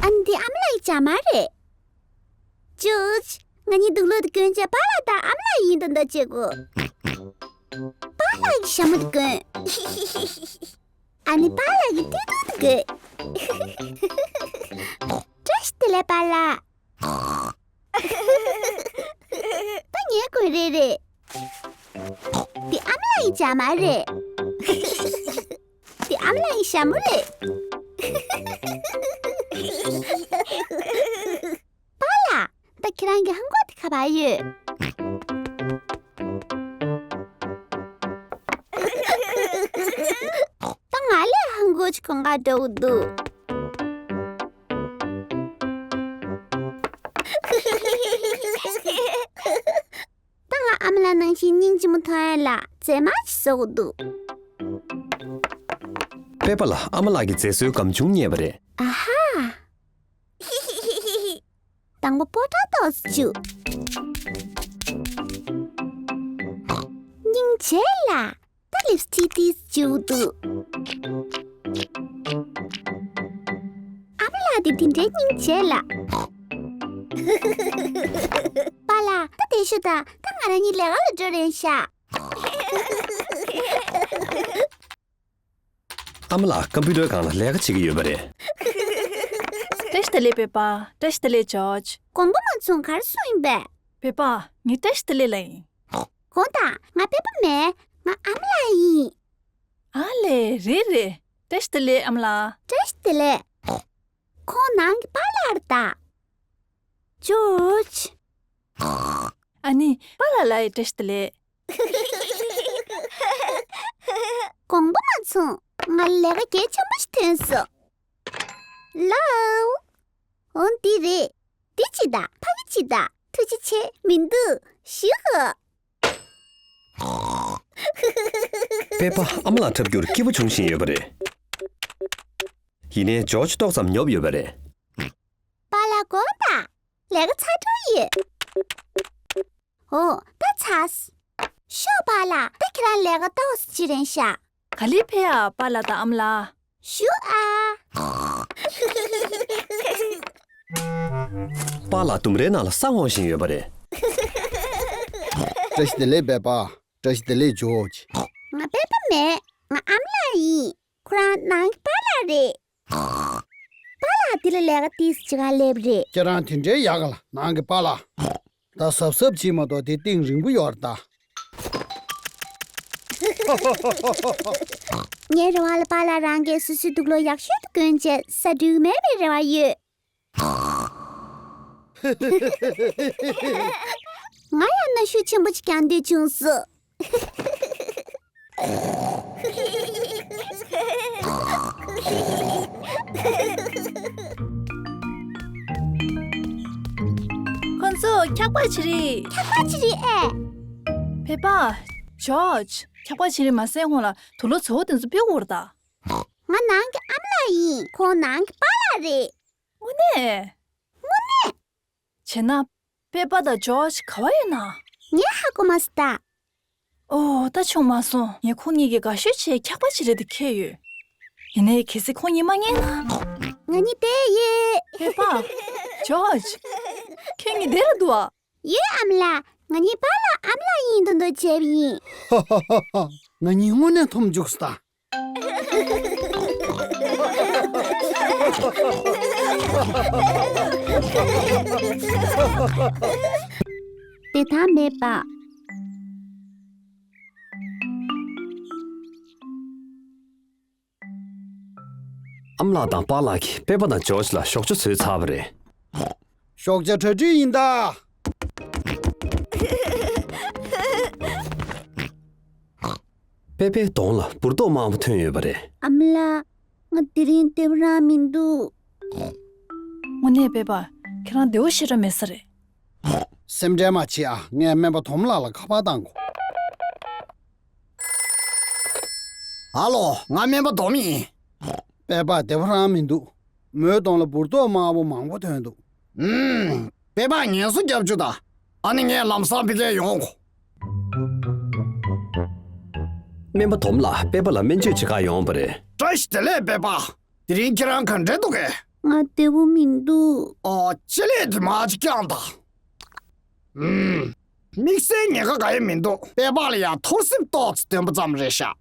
ཨ་ནི་འདི་ཨ་མ་ལགས་ཀྱི་ཇ་མ་རེད། ཇོརྗ། ང་གཉིས་དུག་སློག་དེ་གྱོན་བྱས་པཱ་ལགས་དང་ཨ་མ་ལགས་ཡིན་དང་འདྲ་བྱེད་དགོས། པཱ་ལགས་ཀྱི་ཞྭ་མོ་དེ་གྱོན། ཨ་ནི་པཱ་ལགས་ཀྱི་སྟོད་ཐུང་དེ་གྱོན། བཀྲ་ཤིས་བདེ་ལེགས་པཱ་ལགས། ད་ངའི་གོན་རེ་རེད། འདི་ཨ་མ་ལགས་ཀྱི་ཇ་མ་རེད། འདི་ཨ་མ་ལགས་ཀྱི་ཞྭ་མོ་རེད། པཱ་ལགས། ད་ཁྱེད་རང་གི་ཧ་མགོ་དེ་ག་པར་ཡོད། ད་ང་ལས་ཧ་མགོ་ཅིག་གོན་ག་འགྲོ་གི་འདུག་ད་ང་ཨ་མ་ལགས་ནང་བཞིན་སྙིང་རྗེ་མོ་མཐོང་ཡ་ལ་རྫས་མ་ཅིག་བཟོ་གི་འདུག་པེ་པ་ལ་ཨ་མ་ལགས་ཀྱི་མཛེས་བཟོའི་སྒམ་ཆུང་རྙེད་པ་རེད། ཨ་ཧ། དང་པོ་སྤོ་ཊ་ཏོག་ཙམ་བྱུགས། བྱས་ལ། ད་ལིབ་སི་ཊིག་ཏིས་བྱུག་འདུག་ཨ་མ་ལགས་འདི་དེ་འདྲའི་སྙིང་རྗེ་ལ། པཱ་ལགས་ད་དེ་ཤོད་ད། ད་ང་རང་གཉིས་ལས་ཀ་ལ་འགྲོ་རན་ཤག་ཨ་མ་ལགས་ཀམ་པུ་ཊར་སྒང་ལ་ལས་ཀ་བྱེད་ཀྱི་ཡོད་པ་རེད། བཀྲ་ཤིས་བདེ་ལེགས་པེ་པ། བཀྲ་ཤིས་བདེ་ལེགས་ཇོརྗ། དགོངས་པ་མ་ཚོམས། ག་རེ་གསུངས་ཡིན་པས། པེ་པ། ངས་བཀྲ་ཤིས་བདེ་ལེགས་ལབ་ཡིན། དགོངས་དག་ང་པེ་པ་མིན། ང་ཨ་མ་ལགས་ཡིན། ཨ་ལས། རེད་རེད། བཀྲ་ཤིས་བདེ་ལེགས་ཨ་མ་ལགས། བཀྲ་ཤིས་བདེ་ལེགས། ཁོང་ནང་གི་པཱ་ལགས་རེད་ད། ཇོརྗ། ཨ་ནི་པཱ་ལགས་ལ་ཡང་བཀྲ་ཤིས་བདེ་ལེགས། དགོངས་པ་མ་ཚོམས། ང་ལས་ཀ་གལ་ཆེན་པོ་ཞིག་ཐོན་སོང་། ལའོ། འོ་འདི་རེད། འདི་གཅིག་དང་ཕ་གི་གཅིག་དང་། ཐུགས་རྗེ་ཆེ། མི་འདུག་ཞུ་གོ། པེ་པ་ཨ་མ་ལགས་འཁྲབ་རྒྱུར་སྐྱིད་པོ་བྱུང་བཞིན་ཡོད་པ་རེད། ཡིན་ནའི་ཇོརྗ་ཏོག་ཙམ་ཉོབ་ཡོད་པ་རེད། པཱ་ལགས་དགོངས་དག་ལས་ཀ་ཚར་འགྲོ་ཡོད། འོ་ད་ཚར། ཤོག་པཱ་ལགས་ད་ཁྱེད་རང་ལས་ཀ་ཏོག་ཙམ་བྱེད་རན་ཤག་ག་ལེར་ཕེབས་ཨ་པཱ་ལགས་དང་ཨ་མ་ལགས། ཞུ་ཨ། པཱ་ལགས་ལྡུམ་རའི་ནང་ལ་ས་སྔོག་བཞིན་ཡོད་པ་རེད། བཀྲ་ཤིས་བདེ་ལེགས་པེ་པ། བཀྲ་ཤིས་བདེ་ལེགས་ཇོརྗ། ང་པེ་པ་མིན། ང་ཨ་མ་ལགས་ཡིན། ཁོ་རང་ནང་གི་པཱ་ལགས་རེད། པཱ་ལགས་འདི་ལ་ལས་ཀ་ཏོག་ཙམ་བྱེད་ག་སླེབས་རེད། ཁྱེད་རང་དེ་འདྲའི་ཡག་ག་ལ་ནང་གི་པཱ་ལགས། ད་གཟབ་གཟབ་བྱེད་མ་གཏོགས་དེ་གཏིང་རིང་པོ་ཡོད་རེད་ད། ངའི་རེ་བ་ལ་པཱ་ལགས་རང་གིས་སོ་སོའི་དུག་ལོག་ཡག་ཤོས་དེ་གོན་བྱས་ཟ་འགྲིག་མེད་པའི་རེ་བ་ཡོད། ང་ཡང་གནོན་ཤུགས་ཆེན་པོ་ཅིག་རྒྱག་འདོད་བྱུང་སོང་། ཁོང་ཚོ་འཁྱག་པ་བྱེད་རེས། འཁྱག་པ་བྱེད་རེས་ཨེ། པེ་པ། ཇོརྗ། འཁྱག་པ་བྱེད་རེས་མ་ཟེར་སྔོན་ལ་དུག་ལོག་བཙོག་པ་དེ་ཚོ་ཕུད་དགོས་རེད་ད། ང་ནང་གི་ཨ་མ་ལགས་ཡིན། ཁོང་ནང་གི་པཱ་ལགས་རེད། དངོས་གནས། དངོས་གནས། བྱས་ན། པེ་པ་དང་ཇོརྗ་ག་པར་ཡོད་ན། ངས་ཧ་གོ་མ་སོང་ད། ཨོ་ད་བྱུང་མ་སོང་། ངས་ཁོང་གཉིས་ཀྱི་དགའ་ཤོས་བྱས་འཁྱག་པ་བྱེད་རེས་དེ་ཁྱེར་ཡོད། ཡིན་ནའི་གལ་སྲིད་ཁོང་གཉིས་མ་ཉན་ན། ང་གཉིས་བསྡད་ཡོད། པེ་པ། ཇོརྗ། ཁྱོད་གཉིས་བསྡད་ར་འདུག་ཨ། ཡོད་ཨ་མ་ལགས། ང་གཉིས་པཱ་ལགས་ཨ་མ་ལགས་ཡིན་མདོག་མདོག་བྱས་པ་ཡིན། ཧ་ཧ་ཧ་ཧ། ང་གཉིས་དངོས་གནས་འཐོམ་བཅུག་སོང་ད། བདེ་ཐང་མེད་པ། ཨ་མ་ལགས་དང་པཱ་ལགས་ཀྱིས་པེ་པ་དང་ཇོརྗ་ལ་ཞོགས་ཇ་བཟོས་ཚར་བ་རེད། ཞོགས་ཇ་གྲ་སྒྲིག་ཡིན་ད། པེ་པའི་གདོང་ལ་འབུར་ཏོག་དམར་པོ་ཐོན་ཡོད་པ་རེད། ཨ་མ་ལགས། ང་དེ་རིང་བདེ་པོ་རང་མི་འདུག་དངོས་གནས་པེ་པ། ཁྱེད་རང་བདེ་པོ་ཞེ་དྲག་མེད་ས་རེད། སེམས་ཁྲལ་མ་བྱེད་ཨ། ངས་སྨན་པ་དོམ་ལགས་ལ་ཁ་པར་བཏང་གོ། ཨ་ལོ། ང་སྨན་པ་དོམ་ཡིན། པེ་པ་བདེ་པོ་རང་མི་འདུག་མོའི་གདོང་ལ་འབུར་ཏོག་དམར་པོ་མང་པོ་ཐོན་འདུག་ཨུམ། པེ་པ་ངལ་གསོ་རྒྱབ་བཅུག་ད། ཨ་ནི་ངས་ལམ་སང་ཕ་གིར་ཡོང་གོ། སྨན་པ་དོམ་ལགས་པེ་པ་ལ་སྨན་བཅོས་བྱེད་གར་ཡོང་བ་རེད། བཀྲ་ཤིས་བདེ་ལེགས་པེ་པ། དེ་རིང་ཁྱེད་རང་ག་འདྲ་འདུག་གས། ང་བདེ་པོ་མི་འདུག་ཨོ། ལྕེ་ལེབ་དེ་མར་ཅིག་བརྐྱངས་དང་། ཨུམ། དམིགས་བསལ་ཉེན་ཁ་གང་ཡང་མི་འདུག་པེ་པ་ལ་ཡང་ཐོར་སེམས་ཏོག་ཙམ་ལྡན་པ་ཙམ་རེད་ཤག་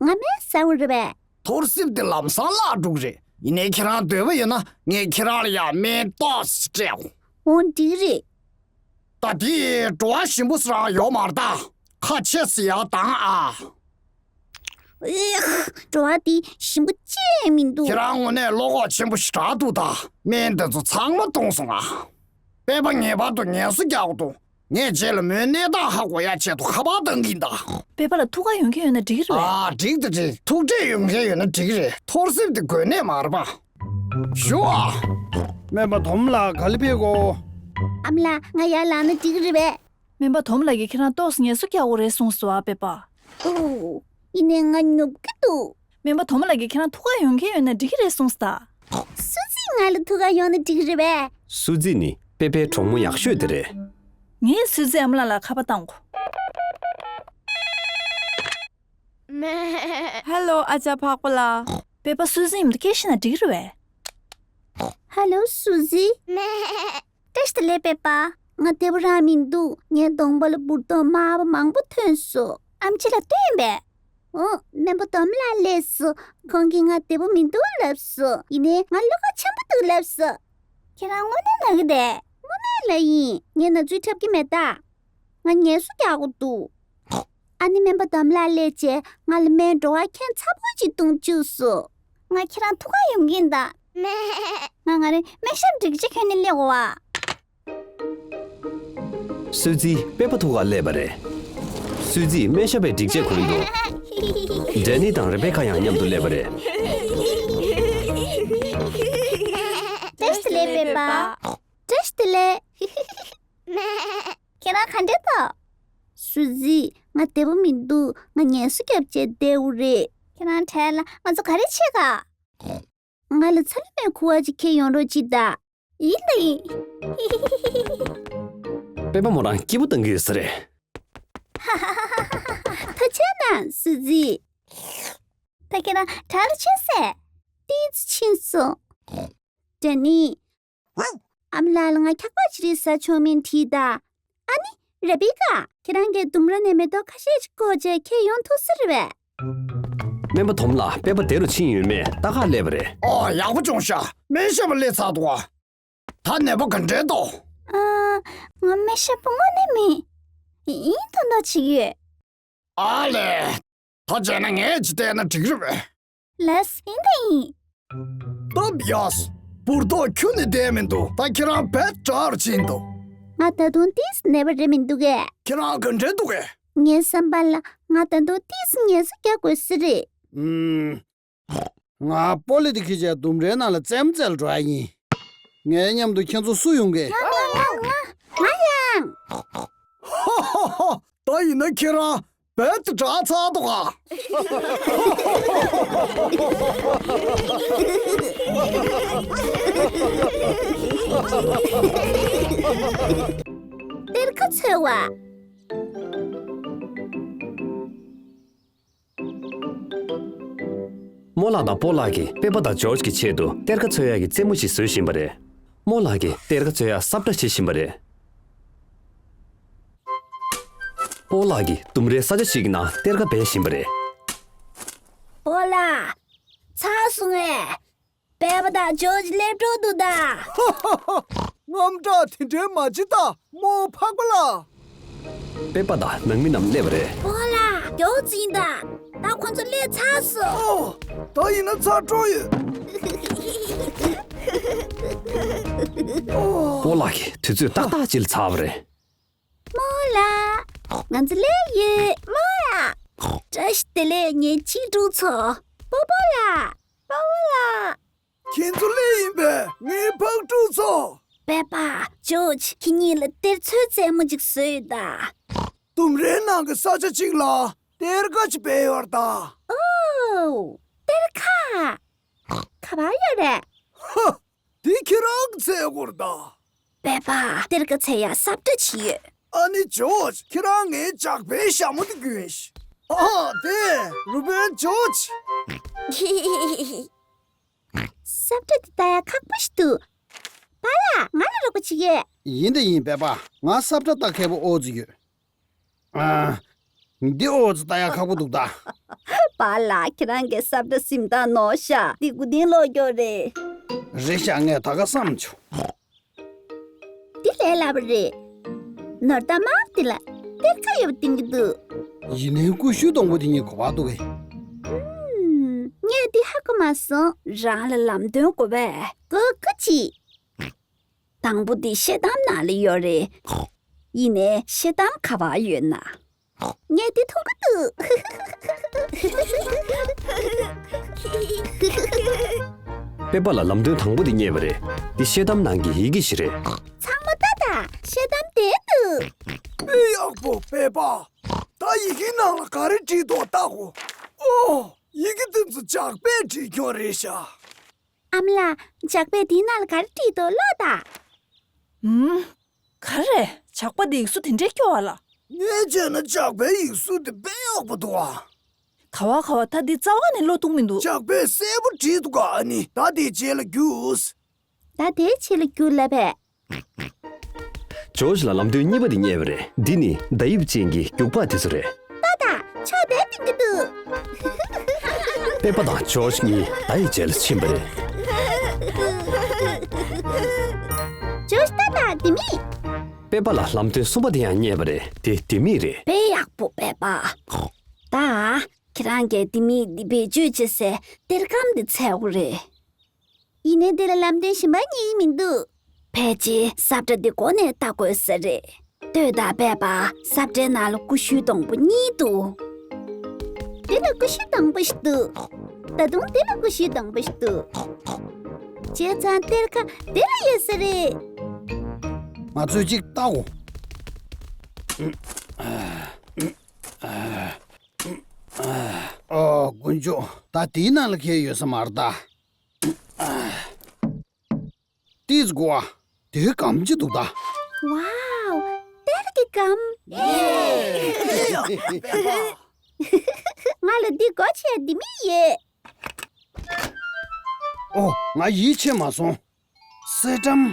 ང་སྨན་ཟ་དགོས་རེད་པས། ཐོར་སེམས་དེ་ལམ་སང་བརླག་འགྲོ་གི་རེད། ཡིན་ནའི་ཁྱེད་རང་འདོད་པ་ཡོད་ན་ངས་ཁྱེད་རང་ལ་ཡང་སྨན་ཏོག་ཙམ་སྤྲད་འོང་། འོ་འགྲིག་གི་རེད། ད་དེ་བྲོ་བ་ཞིམ་པོ་ཟེར་ཡག་ཡོད་མ་རེད་ད། ཁ་ཕྱེས་ཟེར་ཡག་དང་ཨ། ཨེ། བྲོ་བ་དེ་ཞིམ་པོ་ཅི་ཡང་མི་འདུག་ཁྱེད་རང་དངོས་གནས་བློ་ཁོག་ཆེན་པོ་ཞེ་དྲག་འདུག་ད། སྨན་དེ་ཚོ་ཚང་མ་བཏུང་སོང་ང་། པེ་པ་ངེས་པར་དུ་ངལ་གསོ་རྒྱག་དགོས་འདུག་ངས་རྗེས་ལ་མོའི་གནས་སྟངས་ཧ་གོ་ཡག་ཆེད་དུ་ཁ་པར་བཏང་གི་ཡིན་ད། པེ་པ་ལ་ཐུགས་ཁག་ཡོད་མཁན་ཡོད་ན་འགྲིག་གི་རེད་པས། ཨ། འགྲིག་ད་འགྲིག་ཐུགས་ཁྲལ་ཡོད་མཁན་ཡོད་ན་འགྲིག་གི་རེད། ཐོར་སེམས་དེ་དགོས་གནད་མ་རེད་པ། ཞུ་ཨ། སྨན་པ་དོམ་ལགས་ག་ལེར་ཕེབས་གོ། ཨ་མ་ལགས། ང་ཡར་ལངས་ན་འགྲིག་གི་རེད་པས། སྨན་པ་དོམ་ལགས་ཀྱིས་ཁྱེད་རང་ཏོག་ཙམ་ངལ་གསོ་རྒྱག་དགོས་རེད་གསུངས་སོང་ཨ། པེ་པ། ཨོ། ཡིན་ནའི་ང་ཉོབ་ཀྱི་འདུག་སྨན་པ་དོམ་ལགས་ཀྱིས་ཁྱེད་རང་ཐུགས་ཁག་ཡོད་མཁན་ཡོད་ན་འགྲིག་གི་རེད་གསུངས་སོང་ད། སུ་ཛི་ང་ལ་ཐུགས་ཁག་ཡོད་ན་འགྲིག་གི་རེད་པས། སུ་ཛི་ནི་པེ་པའི་གྲོགས་མོ་ཡག་ཤོས་དེ་རེད། ངས་སུ་ཛི་ཨ་མ་ལགས་ལ་ཁ་པར་བཏང་གོ། ཧེ་ལོ། ཨ་ཅག་ཕག་པ་ལགས། པེ་པ། སུ་ཟི་མཉམ་དུ་སྐད་བཤད་ན་འགྲིག་གི་རེད་པས། ཧེ་ལོ་སུ་ཟི། བཀྲ་ཤིས་བདེ་ལེགས་པེ་པ། ང་བདེ་པོ་རང་མི་འདུག་ངའི་གདོང་པ་ལ་འབུར་ཏོག་དམར་པོ་མང་པོ་ཐོན་སོང་། ཨེམ་ཆི་ལ་སྟོན་པས། འོ། སྨན་པ་དོམ་ལགས་སླེབས་སོང་། ཁོང་གིས་ང་བདེ་པོ་མི་འདུག་ལབ་སོང་། ཡིན་ནའི་ང་བློ་ཁོག་ཆེན་པོ་འདུག་ལབ་སོང་། ཁྱེད་རང་དངོས་གནས་ན་གི་རེད། དངོས་གནས་ལ་ཡིན། ངས་ན་ཚོད་འཁྲབ་ཀྱི་མེད་ད། ང་ངལ་གསོ་རྒྱག་དགོས་འདུག་ཨ་ནི་སྨན་པ་དོམ་ལགས་སླེབས་རྗེས་ང་ལ་སྨན་བྲོ་བ་ཁྱད་མཚར་པོ་ཅིག་བཏུང་བཅུག་སོང་། ང་ཁྱེད་རང་ཐུག་ག་ཡོང་གི་ཡིན་ད། ང་ང་རེ་སྨན་ཞབས་སྒྲིག་ཆས་གྱོན་ནས་སླེབས་དགོས་པ། སུ་ཛི། པེ་པ་ཐུག་ག་སླེབས་པ་རེད། སུ་ཛི་སྨན་ཞབས་པའི་སྒྲིག་ཆས་གོན་འདུག་ཌེ་ནི་དང་རེ་བེ་ཁ་ཡང་མཉམ་དུ་སླེབས་པ་རེད། བཀྲ་ཤིས་བདེ་ལེགས་པེ་པ། བཀྲ་ཤིས་བདེ་ལེགས། ཁྱེད་རང་ག་འདྲ་འདུག་སུ་ཛི། ང་བདེ་པོ་མི་འདུག་ང་ངལ་གསོ་བརྒྱབ་བྱས་བསྡད་ཡོད་རེད། ཁྱེད་རང་གྲལ་ལ། ང་ཚོ་ག་རེ་བྱེད་ག་ང་ལ་ཚ་ལུ་མའི་ཁུ་བ་ཅིག་ཁྱེར་ཡོང་རོགས་གྱིས་ད། ཡིན་ད་ཡིན། པེ་པ་མོ་རང་སྐྱིད་པོ་གཏོང་གི་ཡོད་ས་རེད། ཐུགས་རྗེ་གནང་སུ་ཛི། ད་ཁྱེད་རང་གྲལ་ལ་ཕྱིན་སོང་། ཏོག་ཙམ་ཕྱིན་སོང་། ཌེ་ནི། ཨ་མ་ལགས་ལ་ང་འཁྱག་པ་ཅིག་རེ་ཟ་ཆོག་མིན་དྲིས་ད། ཨ་ནི། རེ་བེ་ཀ། ཁྱེད་རང་གིས་ལྡུམ་ར་ནས་མེ་ཏོག་ཁ་ཤས་ཤིག་བཀོག་བྱས་ཁྱེར་ཡོང་ཐུབ་ས་རེད་པས། སྨན་པ་དོམ་ལགས། པེ་པ་བདེ་རུ་ཕྱིན་ཡོད་མེད་ལྟ་ག་སླེབས་པ་རེད། ཨོ། ཡག་པོ་བྱུང་ཤག་སྨན་ཞབས་པ་སླེབས་ཚར་འདུག་ཨ། ད་ནད་པ་ག་འདྲས་འདུག་ཨ། ང་སྨན་ཞབས་པ་དངོས་གནས་མིན། ཡིན་མདོག་མདོག་བྱེད་ཀྱི་ཡོད། ཨ་ལས། ད་བྱས་ན་ངས་ཅིག་བལྟས་ན་འགྲིག་རེད་པས། ལགས། ཡིན་ད་ཡིན། ད་བྱས། འབུར་ཏོག་ཁྱོན་ནས་བསྡད་མི་འདུག་ད་ཁྱེད་རང་རྦད་དྲག་རུ་ཕྱིན་འདུག་ང་ད་དུང་ཏོག་ཙམ་ནད་པ་རེད་མི་འདུག་གས། ཁྱེད་རང་ག་འདྲས་འདུག་གས། ངའི་བསམ་པ་ལ་ང་ད་དུང་ཏོག་ཙམ་ངལ་གསོ་རྒྱག་དགོས་ས་རེད། ཨུམ། ང་པོ་ལི་དེ་ཁྱེར་བྱས་ལྡུམ་རའི་ནང་ལ་རྩེད་མོ་རྩེ་ལ་འགྲོ་ཡ་ཡིན། ངའི་མཉམ་དུ་ཁྱེད་ཚོ་སུ་ཡོང་གི། ང་ང་ང་ང་ཡང་། ཧ་ཧ་ཧ། ད་ཡིན་ན་ཁྱེད་རང་རྦད་དེ་དྲག་ཚར་འདུག་ག་གཏེར་ཁ་འཚོལ་བ། རྨོ་ལགས་དང་སྤོ་ལགས་ཀྱིས་པེ་པ་དང་ཇོརྗ་གི་ཆེད་དུ་གཏེར་ཁ་འཚོལ་ཡག་གི་རྩེད་མོ་ཞིག་བཟོ་བཞིན་པ་རེད། རྨོ་ལགས་ཀྱིས་གཏེར་ཁ་འཚོལ་ཡག་ས་བཀྲ་བྱེད་བཞིན་པ་རེད། སྤོ་ལགས་ཀྱིས་ལྡུམ་རའི་ས་ཆ་ཞིག་གི་ནང་གཏེར་ཁ་སྦས་བཞིན་པ་རེད། སྤོ་ལགས། ཚར་སོང་ངས། པེ་པ་དང་ཇོརྗ་སླེབས་འགྲོ་འདུག་ད། ཧ་ཧ་ཧ། དངངས་སྐྲག་དེ་འདྲའི་མ་བྱེད་ད། རྨོ་ཕག་པ་ལགས། པེ་པ་དང་ནང་མི་རྣམས་སླེབས་པ་རེད། སྤོ་ལགས། ཇོརྗ་ཡིན་ད། ད་ཁོང་ཚོ་སླེབས་ཚར་སོང་། ཨོ། ད་ཡིན་ན་ཚར་འགྲོ་ཡོད། ཨོ། སྤོ་ལགས་ཀྱིས་དུས་ཚོད་ཏག་ཏག་ཅིག་ལ་ཚར་བ་རེད། རྨོ་ལགས། ང་ཚོ་སླེབས་ཡོད། རྨོ་ལགས། བཀྲ་ཤིས་བདེ་ལེགས་ངའི་གཅེས་ཕྲུག་ཚོ། སྤོ་སྤོ་ལགས། སྤོ་སྤོ་ལགས། ཁྱེད་ཚོ་སླེབས་ཡིན་པས། ངའི་ཕག་ཕྲུག་ཚོ། པེ་པ། ཇོརྗ། ཁྱེད་གཉིས་ལ་གཏེར་འཚོལ་རྩེད་མོ་ཅིག་བཟོས་ཡོད་ད། ལྡུམ་རའི་ནང་གི་ས་ཆ་གཅིག་ལ་གཏེར་ཁ་ཅིག་སྦས་ཡོད་ད། ཨོ། གཏེར་ཁ། ག་པར་ཡོད་རེད། ཧ། འདི་ཁྱེད་རང་གི་འཚོལ་དགོས་རེད་ད། པེ་པ། གཏེར་ཁ་འཚོལ་ཡག་ས་བཀྲ་ཅིག་ཡོད། ཨ་ནི་ཇོརྗ། ཁྱེད་རང་ངའི་ཇག་པའི་ཞྭ་མོ་དེ་གྱོན་ཤིག་ཨ་དེ་རུ་དཔོན་ཇོརྗ། ས་བཀྲ་དེ་ལྟ་ཡག་ཁག་པོ་ཞིག་འདུག་པཱ་ལགས། ང་ལ་རོགས་པ་བྱེད་ཀྱི། ཡིན་ད་ཡིན། པེ་པ། ང་ས་བཀྲ་ལྟ་མཁས་པོ་ཨོ་ཙི་ཡོད། ཨ། འདི་ཨོ་ཙི་ལྟ་ཡག་ཁག་པོ་འདུག་ད། པཱ་ལགས། ཁྱེད་རང་གི་ས་བཀྲ་སེམས་ཐག་ཉེ་ཤག་འདི་མགོ་རྟིང་སློག་རྒྱུ་རེད། རེད་ཤག་ངས་ད་ག་བསམ་བྱུང་། འདི་ལས་སླ་པོ་རེད། ནོར་ད་མ་དེ་ལ་གཏེར་ཁ་ཡོད་པ་བསྟན་གྱི་འདུག་ཡིན་ནའི་ཀུ་ཤུ་སྡོང་པོ་དེ་གཉིས་ག་པར་འདུག་གས། ཨུམ། ངས་འདི་ཧ་གོ་མ་སོང་། རང་ལ་ལམ་སྟོན་དགོས་པས། དགོས་མཁོ་ཅི། དང་པོ་དེ་ཤེལ་དམ་ནང་ལ་ཡོད་རེད། ཡིན་ནའི་ཤེལ་དམ་ག་པར་ཡོད་ན། ངས་དེ་མཐོང་གི་འདུག་པེ་པ་ལ་ལམ་སྟོན་དང་པོ་དེ་རྙེད་པ་རེད། འདི་ཤེལ་དམ་ནང་གི་ཡི་གེ་ཞིག་རེད། ཚང་མ་ལྟ་དང་། ཤེལ་དམ་དེར་འདུག་དཔེ་ཡག་པོ་པེ་པ། ད་ཡི་གེ་ནང་ལ་ག་རེ་བྲིས་འདུག་ལྟ་གོ། ཨོ། ཡི་གེ་དེ་ཚོ་ཇག་པས་བྲིས་ཀྱང་རེད་ཤག་ཨ་མ་ལགས། ཇག་པས་དེའི་ནང་ལ་ག་རེ་བྲིས་འདུག་ཀློག་དང་། ཧུམ། ག་རེ། ཇག་པ་དེ་ཡིག་གཟུགས་དེ་འདྲའི་སྐྱོ་བ་ལ། ངས་བྱས་ན་ཇག་པའི་ཡིག་གཟུགས་དེ་དཔེ་ཡག་པོ་འདུག་ཨ། ག་བ་ག་བ། ད་འདི་རྩ་བ་ནས་བློ་གཏོང་མི་འདུག་ཇག་པས་གསལ་པོ་བྲིས་འདུག་ག་ཨ་ནི། ད་དེའི་རྗེས་ལ་རྒྱུགས། ད་དེའི་རྗེས་ལ་རྒྱུགས་ལབ་པས། ཇོརྗ་ལ་ལམ་སྟོན་གཉིས་པ་དེ་རྙེད་པ་རེད། འདི་ནི་མདའ་དབྱིབས་ཅན་གྱི་རྒྱུག་པ་དེ་ཚོ་རེད། ཏོ་ཏ། ཕྱོགས་དེར་ཐོན་གྱི་འདུག་པེ་པ་དང་ཇོརྗ་གཉིས་མདའ་ཡི་རྗེས་ལ་ཕྱིན་པ་རེད། ཇོརྗ། ཏོ་ཏ། ལྡེ་མིག་པེ་པ་ལ་ལམ་སྟོན་གསུམ་པ་དེ་ཡང་རྙེད་པ་རེད། དེ་ལྡེ་མིག་རེད། དཔེ་ཡག་པོ་པེ་པ། ད། ཁྱེད་རང་གིས་ལྡེ་མིག་འདི་བེད་སྤྱོད་བྱེད་སའི་གཏེར་སྒམ་འདི་འཚོལ་དགོས་རེད། ཡིན་ནའི་དེ་ལ་ལམ་སྟོན་གཞན་པ་རྙེད་ཀྱི་མི་འདུག་ཕལ་ཆེར་ས་བཀྲ་འདི་མགོ་ནས་ལྟ་དགོས་ས་རེད། ལྟོས་དང་པེ་པ། ས་བཀྲའི་ནང་ལ་ཀུ་ཤུའི་སྡོང་པོ་གཉིས་འདུག་འདི་ལ་ཀུ་ཤུའི་སྡོང་པོ་ཞིག་འདུག་ད་དུང་འདི་ལ་ཀུ་ཤུའི་སྡོང་པོ་ཞིག་འདུག་བྱས་ཙང་གཏེར་ཁ་འདི་ལ་ཡོད་ས་རེད། ང་ཚོས་གཅིག་ལྟའོ། ཨ། དཀོན་མཆོག་ད་དེའི་ནང་ལ་གས་ཡོད་ས་མ་རེད་ད། ཏིས་གོ་ཨ། དེའི་སྒམ་ཅི་འདུག་ད། ཝའོ། གཏེར་གྱི་སྒམ། ང་ལ་འདི་སྒོ་ཕྱེ་ཡ་ལྡེ་མིག་ཡོད། ཨོ། ང་ཡིད་ཆེས་མ་སོང་། གསེར་སྦྲམ།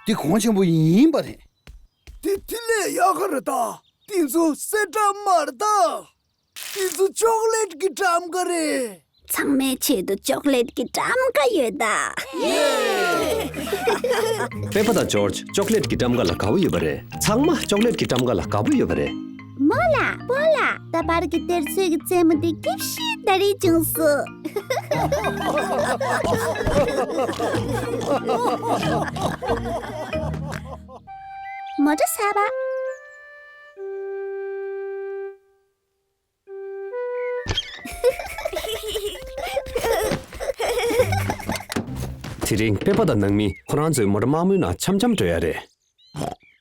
འདི་གོང་ཆེན་པོ་ཡིན་པ་རེད། འདི་འདི་ལས་ཡག་ག་རེད་ད། འདི་ཚོ་གསེར་སྦྲམ་མ་རེད་ད། འདི་ཚོ་ཅོག་ལེད་ཀྱི་སྦྲམ་ཀ་རེད། ཚང་མའི་ཆེད་དུ་ཅོག་ལེད་ཀྱི་སྦྲམ་ཀ་ཡོད་ད། པེ་པ་དང་ཇོརྗ་ཅོག་ལེད་ཀྱི་སྦྲམ་ཀ་ལ་དགའ་པོ་ཡོད་པ་རེད། ཚང་མ་ཅོག་ལེད་ཀྱི་སྦྲམ་ཀ་ལ་དགའ་པོ་ཡོད་པ་རེད། མོ་ལ། པོ་ལ། ད་བར་གྱི་གཏེར་མཛོད་ཀྱི་རྩེད་མོ་དེ་སྐྱིད་ཤོས་ད་རེས་བྱུང་སོང་། མོ་ཊ་གསར་པ། དེ་རིང་པེ་པ་དང་ནང་མི་ཁོ་རང་ཚོའི་མོ་ཊ་དམར་མོའི་ནང་འཆམ་འཆམ་འགྲོ་ཡ་རེད།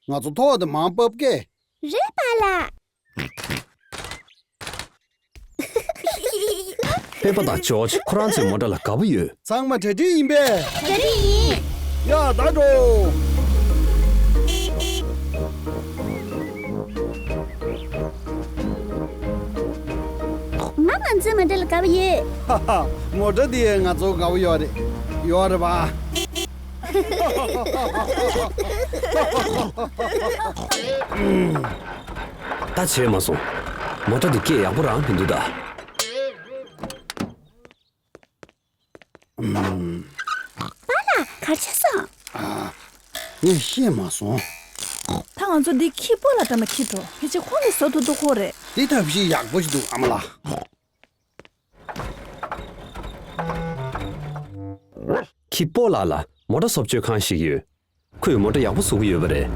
ང་ཚོ་ཐོག་དེ་མར་ཕབ་ཀྱི། རེད་པཱ་ལགས། པེ་པ་དང་ཇོརྗ་ཁོ་རང་ཚོའི་མོ་ཊ་ལ་དགའ་པོ་ཡོད། ཚང་མ་གྲ་སྒྲིག་ཡིན་པས། གྲ་སྒྲིག་ཡིན། ཡ་ད་འགྲོ། ང་ང་ཚོའི་མོ་ཊ་ལ་དགའ་པོ་ཡོད། ཧ་ཧ། མོ་ཊ་འདི་ཡང་ང་ཚོ་དགའ་པོ་ཡོད་རེད། ཡོད་རེད་པ། ད་བྱས་མ་སོང་། མོ་ཊ་འདི་སྐད་ཡག་པོ་རང་མི་འདུག་ད། པཱ་ལགས་ག་རེ་བྱས་སོང་། ཨ། ངས་ཤེས་མ་སོང་། ད་ང་ཚོ་འདི་ཁྱི་པོ་ལ་འགྲམ་ལ་འཁྱེར་འགྲོ། ཕལ་ཆེར་ཁོང་གིས་བཟོ་ཐུབ་ཐུབ་ཁོ་རེད། འདི་ཐབས་ཤེས་ཡག་པོ་ཞིག་འདུག་ཨ་མ་ལགས། ཁྱི་པོ་ལགས་ལ་མོ་ཊ་བཟོ་བཅོས་ཁང་ཞིག་ཡོད། ཁོས་མོ་ཊ་ཡག་པོ་བཟོ་གི་ཡོད་པ་རེད།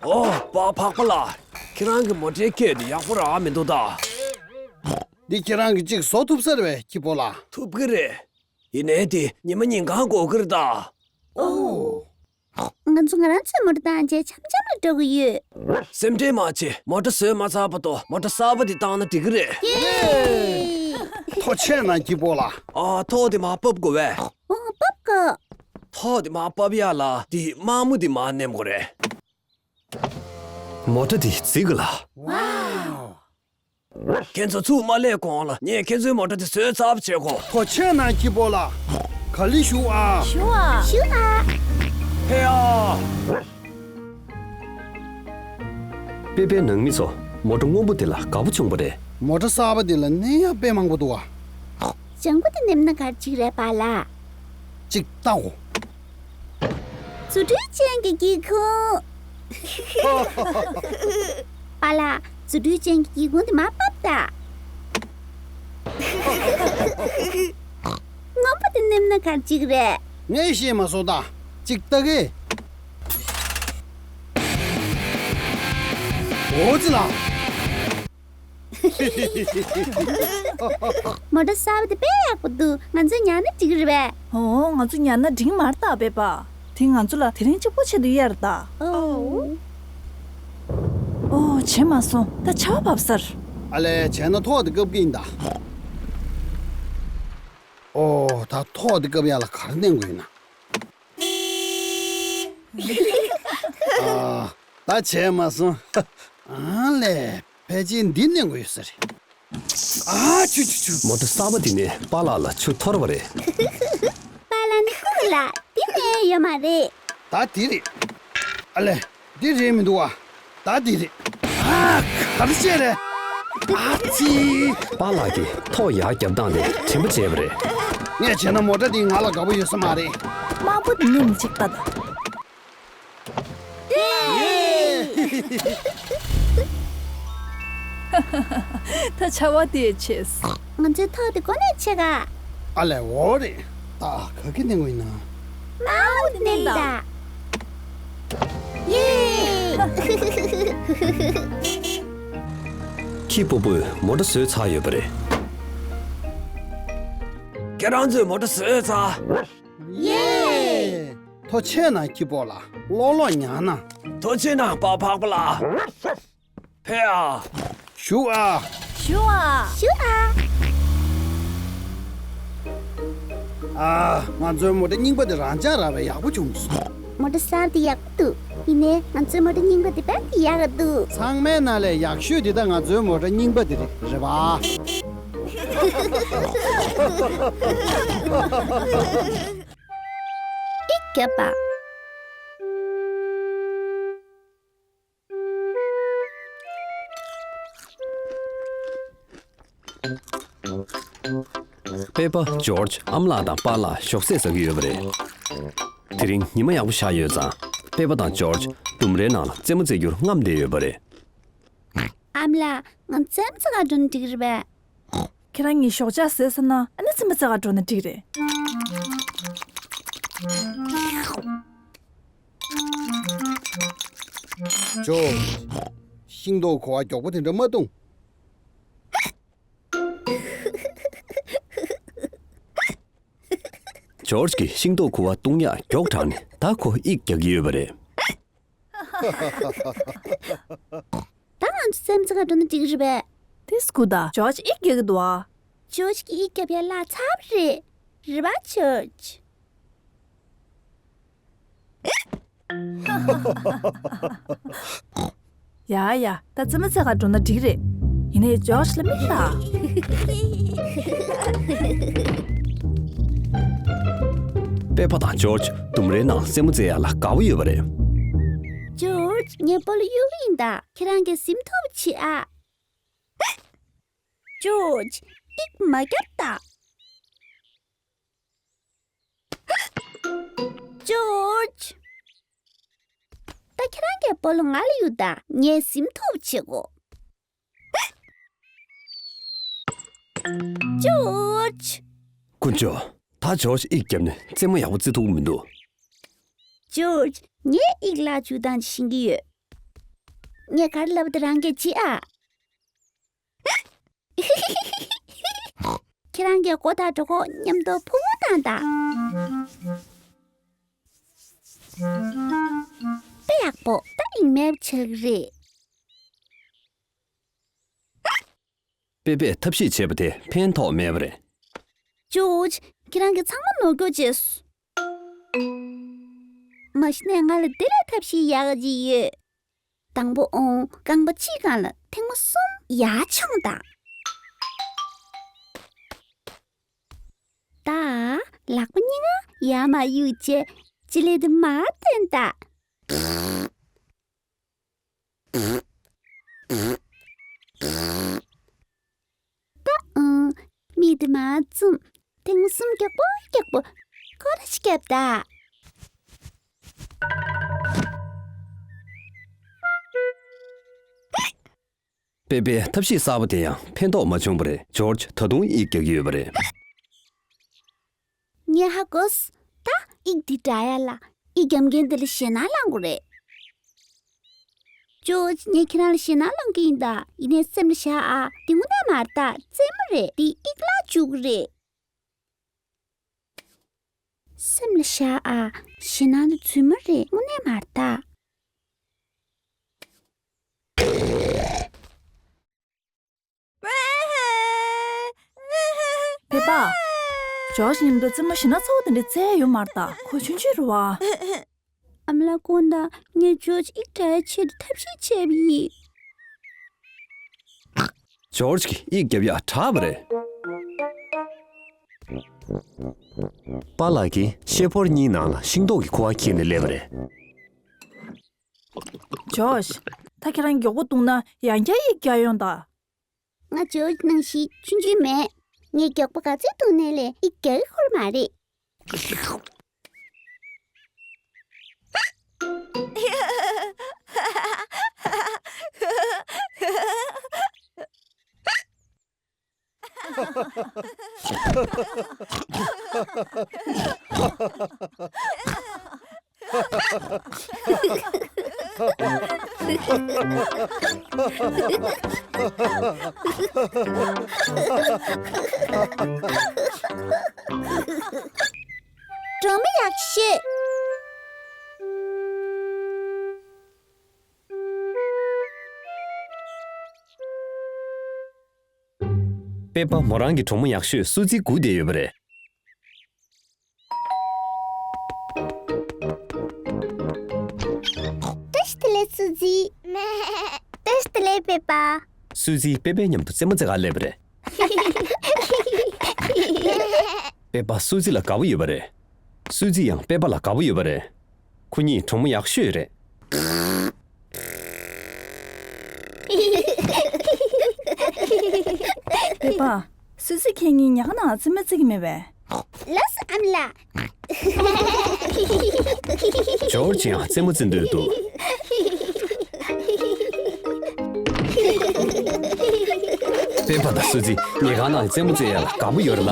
ཨོ། པ་ཕག་པ་ལགས། ཁྱེད་རང་གི་མོ་ཊའི་སྐད་དེ་ཡག་པོ་རང་མི་འདུག་ད། འདི་ཁྱེད་རང་གིས་གཅིག་བཟོ་ཐུབ་ས་རེད་པས་ཁྱི་པོ་ལགས། ཐུབ་ཀྱི་རེད། ཡིན་ནའི་དེ་ཉི་མ་ཉིན་གང་འགོར་གྱི་རེད་ད། ཨོ། ང་ཚོ་ང་རང་ཚོའི་མོ་ཊ་བཏང་རྗེས་འཆམ་འཆམ་ལ་འགྲོ་གི་ཡོད། སེམས་ཁྲལ་མ་བྱེད། མོ་ཊ་བཟོས་མ་ཚར་བར་དུ་མོ་ཊ་གསར་པ་འདི་བཏང་ན་འགྲིག་གི་རེད། ཡེ། ཐུགས་རྗེ་གནང་ཁྱི་པོ་ལགས། ཨ། ཐོག་དེ་མར་ཕབ་དགོས་པས། ཨོ། ཕབ་དགོས། ཐོག་དེ་མར་ཕབ་ཡ་ལ་དེ་དམར་མོ་དེ་མར་མནན་དགོས་རེད། མོ་ཊ་དེ་རྫིག་གི་ལགས། ཝའོ། ཁྱེད་ཚོ་ཚུར་མ་སླེབས་གོང་ལ་ངས་ཁྱེད་ཚོའི་མོ་ཊ་དེ་བཟོས་ཚར་བ་བྱེད་གོ། ཐུགས་རྗེ་གནང་ཁྱི་པོ་ལགས། ག་ལེར་བཞུགས་ཨ། བཞུགས་ཨ། བཞུགས་ཨ། ཕེབས་ཨ། པེ་པའི་ནང་མི་ཚོ་མོ་ཊ་སྔོན་པོ་དེ་ལ་དགའ་པོ་བྱུང་བ་རེད། མོ་ཊ་གསར་པ་དེ་ལ་མནན་ཡག་དཔེ་མང་པོ་འདུག་ཨ། ལྗང་གུ་དེ་མནན་ན་ག་རེ་འགྲིག་རེད་པཱ་ལགས། གཅིག་ལྟའོ། རྫུ་འཕྲུལ་ཅན་གྱི་སྒེའུ་ཁུང་། པཱ་ལགས། རྫུ་འཕྲུལ་ཅན་གྱི་སྒེའུ་ཁུང་དེ་མར་ཕབ་དང་། སྔོན་པོ་དེ་མནན་ན་ག་རེ་འགྲིག་རེད། ངས་ཤེས་མ་སོང་ད། གཅིག་ལྟ་གི། འོ་ཙི་ལགས། མོ་ཊ་གསར་པ་དེ་དཔེ་ཡག་པོ་འདུག་ང་ཚོས་ཉར་ན་འགྲིག་གི་རེད་པས། ཨོ། ང་ཚོས་ཉར་ན་འགྲིག་མ་རེད་ད་པེ་པ། དེ་ང་ཚོ་ལ་དེ་རིང་གཅིག་པོ་ཆེད་དུ་གཡར་ད། ཨོ། ཨོ། བྱས་མ་སོང་། ད་ཆར་པ་བབས་ཚར། ཨ་ལས། བྱས་ན་ཐོག་དེ་བཀབ་ཀྱི་ཡིན་ད། ཨོ། ད་ཐོག་དེ་བཀབ་ཡ་ལ་ག་རེ་མནན་དགོས་ཡིན་ན། ཨ། ད་བྱས་མ་སོང་། ཨ་ལས། ཕལ་ཆེར་འདི་ནས་དགོས་ཡོད་ས་རེད། ཨ་ཆུ་ཆུ་ཆུ། མོ་ཊ་གསར་པ་འདི་ནས་པཱ་ལགས་ལ་ཆུ་འཐོར་བ་རེད། པཱ་ལགས་ནི་ཁུག་ལ་འདི་ནས་ཡོད་མ་རེད། ད་འདི་རེད། ཨ་ལས། འདི་རེད་མི་འདུག་བ། ད་འདི་རེད། ཨ། ག་རེ་བྱས་རེད། ཨ་ཙི། པཱ་ལགས་ཀྱིས་ཐོག་ཡར་བརྒྱབ་སྟངས་དེ་དྲན་པ་བརྗེད་པ་རེད། ངས་བྱས་ན་མོ་ཊ་འདི་ང་ལ་དགའ་པོ་ཡོད་ས་མ་རེད། དམར་པོ་འདི་ནས་མི་གཅིག་ལྟ་དང་། ད་བྱ་བ་དེ་བྱས། ང་ཚོའི་ཐག་དེ་གོ་ནས་ཆེ་ག་ཨ་ལས། འོ་རེད། ད་ག་གི་ནས་ངོས་ན། མའོ་ནས་ད། ཡེ། ཁྱི་སྤུ་སྤུས་མོ་ཊ་བཟོས་ཚར་ཡོད་པ་རེད། ཁྱེད་རང་ཚོས་མོ་ཊ་བཟོས་ཚར། ཡེ། ཐོ་ཆེ་ན་ཁྱི་སྤོ་ལ། ལོག་ལོག་ཉག་ན། ཐོ་ཆེ་ན་པ་ཕག་པ་ལ། ཕེ་ཨ། ཞུ་ཨ། ཞུ་ཨ། ཞུ་ཨ། ཨ། ང་ཚོའི་མོ་ཊ་རྙིང་པ་དེ་རང་འཇགས་རག་པས་ཡག་པོ་བྱུང་སོང་། མོ་ཊ་གསར་དེ་ཡག་པོ་འདུག་ཡིན་ནའི་ང་ཚོའི་མོ་ཊ་རྙིང་པ་དེ་དཔེ་ཡག་ག་འདུག་ཚང་མའི་ནང་ལས་ཡག་ཤོས་དེ་ད་ང་ཚོའི་མོ་ཊ་རྙིང་པ་དེ་རེད། རེད་པ། ཨི་སྐྱབས་པ། པེ་པ། ཇོརྗ། ཨ་མ་ལགས་དང་པཱ་ལགས་ཞོགས་ཟས་ཟ་གི་ཡོད་པ་རེད། དེ་རིང་ཉི་མ་ཡག་པོ་ཤར་ཡོད་ཙང་། པེ་པ་དང་ཇོརྗ་ལྡུམ་རའི་ནང་ལ་རྩེད་མོ་རྩེ་རྒྱུར་རྔམ་བསྡད་ཡོད་པ་རེད། ཨ་མ་ལགས། ང་རྩེད་མོ་རྩེ་ག་འགྲོ་ན་འགྲིག་གི་རེད་པས། ཁྱེད་རང་གཉིས་ཞོགས་ཇ་ཟས་ཚར་ན་ཨ་ནི་རྩེད་མོ་རྩེ་ག་འགྲོ་ན་འགྲིག་རེད། ཇོ། ཤིང་ཏོག་ཁུ་བ་མགྱོགས་པོ་དེ་འདྲ་མ་བཏུང་། ཇོརྗ་གིས་ཤིང་ཏོག་ཁུ་བ་བཏུང་ཡག་མགྱོགས་དྲགས་ནས་ད་ཁོ་ཡིག་རྒྱག་གི་ཡོད་པ་རེད། ད་ང་ཚོ་རྩེད་མོ་རྩེ་ག་འགྲོ་ན་འགྲིག་གི་རེད་པས། དེ་སྐུ་ད། ཇོརྗ་ཡིག་རྒྱག་གི་འདུག་ཨ། ཇོརྗ་གིས་ཡིག་རྒྱབ་ཡ་བརླག་ཚར་བ་རེད། རེད་པ་ཇོརྗ། ཡ་ཡ། ད་རྩེད་མོ་རྩེ་ག་འགྲོ་ན་འགྲིག་རེད། ཡིན་ནའི་ཇོརྗ་ལ་མི་ལྟ། པེ་པ་དང་ཇོརྗ་ལྡུམ་རའི་ནང་རྩེད་མོ་རྩེ་ཡག་ལ་དགའ་པོ་ཡོད་པ་རེད། ཇོརྗ། ངས་སྤོ་ལོ་གཡུག་གི་ཡིན་ད། ཁྱེད་རང་གིས་ཟིན་ཐུབ་པ་བྱེད་ཨ། ཇོརྗ། ཡིག་མ་རྒྱབ་ད། ཇོརྗ། ད་ཁྱེད་རང་གིས་སྤོ་ལོ་ང་ལ་གཡུག་ད། ངས་ཟིན་ཐུབ་བྱེད་དགོས། ཇོརྗ། དཀོན་མཆོག་ད་ཇོརྗ་ཡིག་བརྒྱབ་ནས་རྩེད་མོ་ཡག་པོ་རྩེ་ཐུབ་ཀྱི་མི་འདུག་ཇོརྗ། ངས་ཡིག་བརླག་བཅུག་སྟངས་ཤེས་ཀྱི་ཡོད། ངས་ག་རེ་ལབ་པ་དེ་རང་གིས་བྱེད་ཨ། ཁྱེད་རང་གིས་སྒོ་དང་གྲོད་ཁོག་མཉམ་དུ་ཕུང་པོ་བཏང་དང་། དཔེ་ཡག་པོ། ད་ཡིན་མེད་བྱེད་ཀྱི་རེད། པེ་པས་ཐབས་ཤེས་བྱས་པ་དེ་ཕན་ཐོགས་མེད་པ་རེད། ཇོརྗ། ཁྱེད་རང་གིས་ཚང་མ་ནོར་སྐྱོར་བྱས་སོང་། མ་གཞི་ནས་ང་ལ་དེ་ལས་ཐབས་ཤེས་ཡག་ག་ཅིག་ཡོད། དང་པོ་འོང་། རྐང་པ་གཅིག་སྒང་ལ་ཐེངས་མ་གསུམ་ཡར་མཆོངས་དང་། ད། ལག་པ་གཉིས་ཀ་ཡར་མར་གཡུག་བྱས། ལྕེ་ལེབ་དེ་མར་བཏོན་དང་། ད་ཨང་། མིག་དེ་མར་བཙུམ། ཐེངས་གསུམ་མགྱོགས་པོ་མགྱོགས་པོ་སྐོར་ར་ཞིག་བརྒྱབ་ད། པེ་པེ་ཐབས་ཤེས་གསར་པ་དེ་ཡང་ཕན་ཐོགས་མ་བྱུང་བ་རེད། ཇོརྗ་ད་དུང་ཡིག་རྒྱག་གི་ཡོད་པ་རེད། ངས་ཧ་གོ་སོང་། ད་ཡིག་འདི་འདྲ་ཡ་ལ། ཡིག་རྒྱབ་མཁན་དེ་ལ་ཞེད་སྣང་ལངས་དགོས་རེད། ཇོརྗ། ངས་ཁྱེད་རང་ལ་ཞེད་སྣང་ལངས་ཀྱི་ཡིན་ད། ཡིན་ནའི་སེམས་ལ་བཞག་ཨ། འདི་དངོས་གནས་མ་རེད་ད། རྩེད་མོ་རེད། འདི་ཡིག་བརླག་བཅུག་གི་རེད། སེམས་ལ་བཞག་ཨ། ཞེད་སྣང་དེ་རྫུན་མ་རེད། དངོས་གནས་མ་རེད་ད། པེ་པ། ཇོརྗ་མཉམ་དུ་རྩེད་མོ་ཞེ་ན་ཚ་བོ་དེ་འདྲ་རྩེ་ཡ་ཡོད་མ་རེད་ད། ཁོ་ཆུང་ཆུང་རེད་བ། ཨ་མ་ལགས་དགོངས་དག་ངས་ཇོརྗ་ཡིག་འབྲི་ཡའི་ཆེད་དུ་ཐབས་ཤེས་བྱས་པ་ཡིན། ཇོརྗ་གིས་དབྱིག་རྒྱབ་ཡག་དྲག་པ་རེད། པཱ་ལགས་ཀྱིས་ཤེལ་ཕོར་གཉིས་ནང་ལ་ཤིང་ཏོག་གི་ཁུ་བ་འཁྱེར་ནས་སླེབས་པ་རེད། ཇོརྗ། ད་ཁྱེད་རང་མགྱོགས་པོ་བཏུང་ན་ཡང་བསྐྱར་དབྱིག་རྒྱག་ཡོང་ད། ང་ཇོརྗ་ནང་བཞིན་ཆུང་ཆུང་མེད། ངས་མགྱོགས་པོ་ག་ཚོད་བཏུང་ནའི་ལས་དབྱིག་རྒྱག་གི་ཁོར་མ་རེད། སྒྲོལ་མ་ཡག་ཤོས། པེ་པ་མོ་རང་གི་གྲོགས་མོ་ཡག་ཤོས་སུ་ཙི་སྒུག་བསྡད་ཡོད་པ་རེད། བཀྲ་ཤིས་བདེ་ལེགས་སུ་ཙི། བཀྲ་ཤིས་བདེ་ལེགས་པེ་པ། སུ་ཙི་པེ་པའི་མཉམ་དུ་རྩེད་མོ་རྩེ་གར་སླེབས་པ་རེད། པེ་པ་སུ་ཙི་ལ་དགའ་པོ་ཡོད་པ་རེད། སུ་ཙི་ཡང་པེ་པ་ལ་དགའ་པོ་ཡོད་པ་རེད། ཁོ་གཉིས་གྲོགས་མོ་ཡག་ཤོས་རེད། པེ་པ། སུ་ཙི་ཁྱེད་གཉིས་ཉལ་ཁང་ནང་རྩེད་མོ་རྩེ་གི་མེད་པས། ལགས་སོ་ཨ་མ་ལགས། ཇོརྗ་ཡང་རྩེད་མོ་རྩེ་འདོད་འདུག་པེ་པ་དང་སུ་ཙི་ཉལ་ཁང་ནང་རྩེད་མོ་རྩེ་ཡག་ལ་དགའ་པོ་ཡོད་རེད་ལ།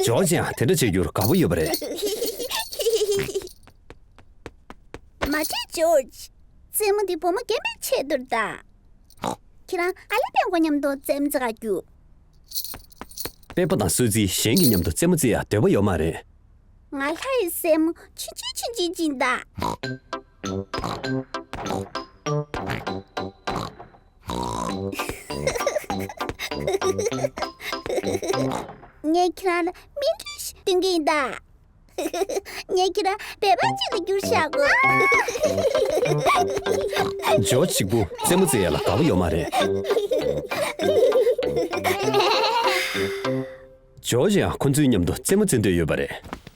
ཇོརྗ་ཡང་དེ་འདྲ་བྱེད་རྒྱུར་དགའ་པོ་ཡོད་པ་རེད། མ་བྱེད་ཇོརྗ། རྩེད་མོ་འདི་བུ་མོ་རྒན་པའི་ཆེད་དུ་རེད་ད། ཁྱེད་རང་ཨ་ལེ་པེ་པ་མཉམ་དུ་རྩེད་མོ་རྩེ་གར་རྒྱུགས། པེ་པ་དང་སུ་ཙི་གཞན་གྱི་མཉམ་དུ་རྩེད་མོ་རྩེ་ཡག་འདོད་པ་ཡོད་མ་རེད། ང་ལྷ་ཡི་སྲས་མོ་ཆུང་ཆུང་ཆུང་ཆུང་ཅིག་ད། ངས་ཁྱེད་རང་ལ་སྨན་བཅོས་ཤིག་སྟོན་གྱི་ཡིན་ད། ངས་ཁྱེད་རང་བོད་པ་ཅིག་ལ་འགྱུར་བཞག་གོ། ཇོརྗ་གཅིག་པུ་རྩེད་མོ་རྩེ་ཡག་ལ་དགའ་པོ་ཡོད་མ་རེད། ཇོརྗ་ཡང་ཁོ་ཚོའི་མཉམ་དུ་རྩེད་མོ་རྩེ་འདོད་ཡོད་པ་རེད།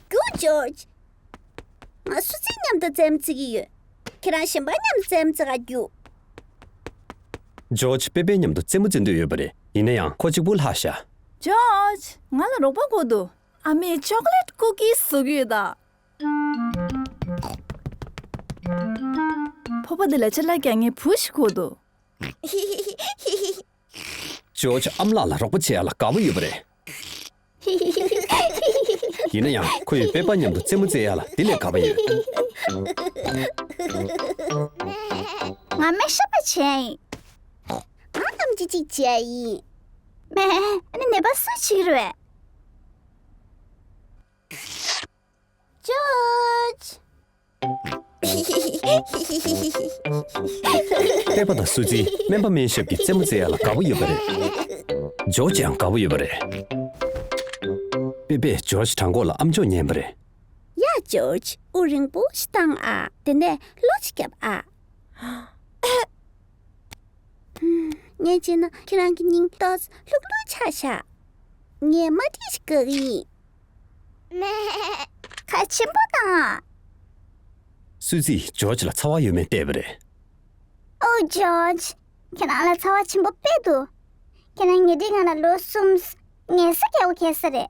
རྒྱུགས་ཇོརྗ། ང་སུ་ཙིའི་མཉམ་དུ་རྩེད་མོ་རྩེ་གི་ཡོད། ཁྱེད་རང་གཞན་པ་མཉམ་དུ་རྩེད་མོ་རྩེ་གར་རྒྱུགས། ཇོརྗ་པེ་པའི་མཉམ་དུ་རྩེད་མོ་རྩེ་འདོད་ཡོད་པ་རེད། ཡིན་ན་ཡང་ཁོ་གཅིག་པུ་ལྷག་ཤག་ཇོརྗ། ང་ལ་རོགས་པ་དགོས་འདུག་ཨ་མས་ཅོག་ལེ་ཊི་ཀུ་ཀིས་བཟོ་གི་ཡོད་ད། ཕོར་པ་འདི་ལ་ཅ་ལག་རྒྱག་མཁན་བུ་ཞིག་དགོས་འདུག་ཇོརྗ་ཨ་མ་ལགས་ལ་རོགས་པ་བྱེད་ཡག་ལ་དགའ་པོ་ཡོད་པ་རེད། ཡིན་ན་ཡང་ཁོ་ཡིས་པེ་པ་མཉམ་དུ་རྩེད་མོ་རྩེ་ཡག་ལ་དེ་ལས་དགའ་པོ་ཡོད། ང་མེ་ཤ་པ་བྱས་ཡིན། ང་ཨམ་ཆི་གཅིག་བྱས་ཡིན། མེ། ཨ་ནི་ནད་པ་སུས་བྱེད་ཀྱི་རེད། ཇོརྗ། པེ་པ་དང་སུ་ཙི་སྨན་པ་སྨན་ཞབས་ཀྱི་རྩེད་མོ་རྩེ་ཡག་ལ་དགའ་པོ་ཡོད་པ་རེད། ཇོརྗ་ཡང་དགའ་པོ་ཡོད་པ་རེད། པེ་པས་ཇོརྗ་བྲང་ཁོག་ལ་ཨམ་ཅོག་ཉན་པ་རེད། ཡ་ཇོརྗ། དབུགས་རིང་པོ་ཞིག་བཏང་ཨ། དེ་ནས་གློ་ཞིག་བརྒྱབ་ཨ། ངས་བྱས་ན་ཁྱེད་རང་གི་སྙིང་ཏོག་ཙམ་ལྷུག་ལྷུག་ཆགས་ཤག་ངས་མ་ཏྲིག་ཞིག་བཀག་གི་ཡིན། མེ། ཁ་ཆེན་པོ་བཏང་། སུ་ཙིས་ཇོརྗ་ལ་ཚ་བ་ཡོད་མེད་བལྟས་པ་རེད། ཨོ་ཇོརྗ། ཁྱེད་རང་ལ་ཚ་བ་ཆེན་པོ་དཔེ་འདུག་ཁྱེད་རང་ཉལ་ཁྲིའི་སྒང་ལ་ལོ་གསུམ་ཉལ་ས་རྒྱག་པ་གལ་ས་རེད།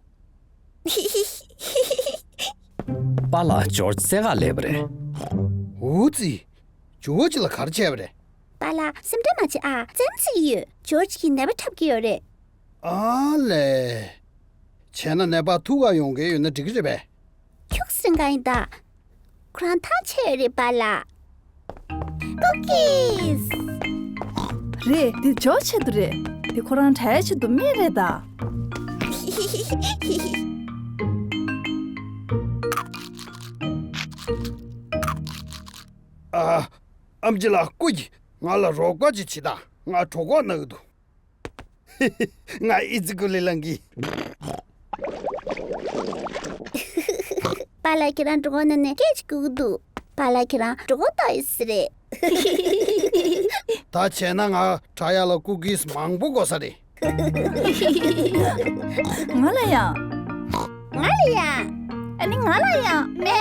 པཱ་ལགས་ཇོརྗ་རྩེད་གར་སླེབས་པ་རེད། འུ་ཙི། ཇོརྗ་ལ་ག་རེ་བྱས་པ་རེད། པཱ་ལགས་སེམས་ཁྲལ་མ་བྱེད་ཨ། རྩེད་མོ་རྩེ་གི་ཡོད། ཇོརྗ་གིས་ནད་པ་འཁྲབ་ཀྱི་ཡོད་རེད། ཨ་ལས། བྱས་ན་ནད་པ་ཐུག་ག་ཡོང་མཁན་ཡོད་ན་འགྲིག་གི་རེད་པས། ཁྱུག་སེང་ག་ཡིན་ད། ཁོ་རང་ཐག་ཆད་ཡོད་རེད་པཱ་ལགས། ཀུ་ཀིས། རེད། འདི་ཇོ་ཆེད་དུ་རེད། འདི་ཁོ་རང་དྲ་ཡ་ཆེད་དུ་སྨན་རེད་ད། ཨ། ཨམ་ཆི་ལགས་སྐུ་མཁྱེན། ང་ལ་རོགས་པ་ཅིག་བྱེད་དང་། ང་གྲོད་ཁོག་ན་གི་འདུག་ང་ཨི་ཙི་ཀུ་ལི་ལང་གི། པཱ་ལགས་ཁྱེད་རང་གྲོད་ཁོག་ན་ནས་སྐད་ཅིག་ལྐུག་གི་འདུག་པཱ་ལགས་ཁྱེད་རང་གྲོད་ཁོག་ལྟོགས་ཡོད་ས་རེད། ད་བྱས་ན་ང་ཁྲ་ཡག་ལ་ཀུ་ཀིས་མང་པོ་དགོས་ས་རེད། ང་ལ་ཡང་། ང་ལ་ཡང་། ཨ་ནི་ང་ལ་ཡང་། མེ།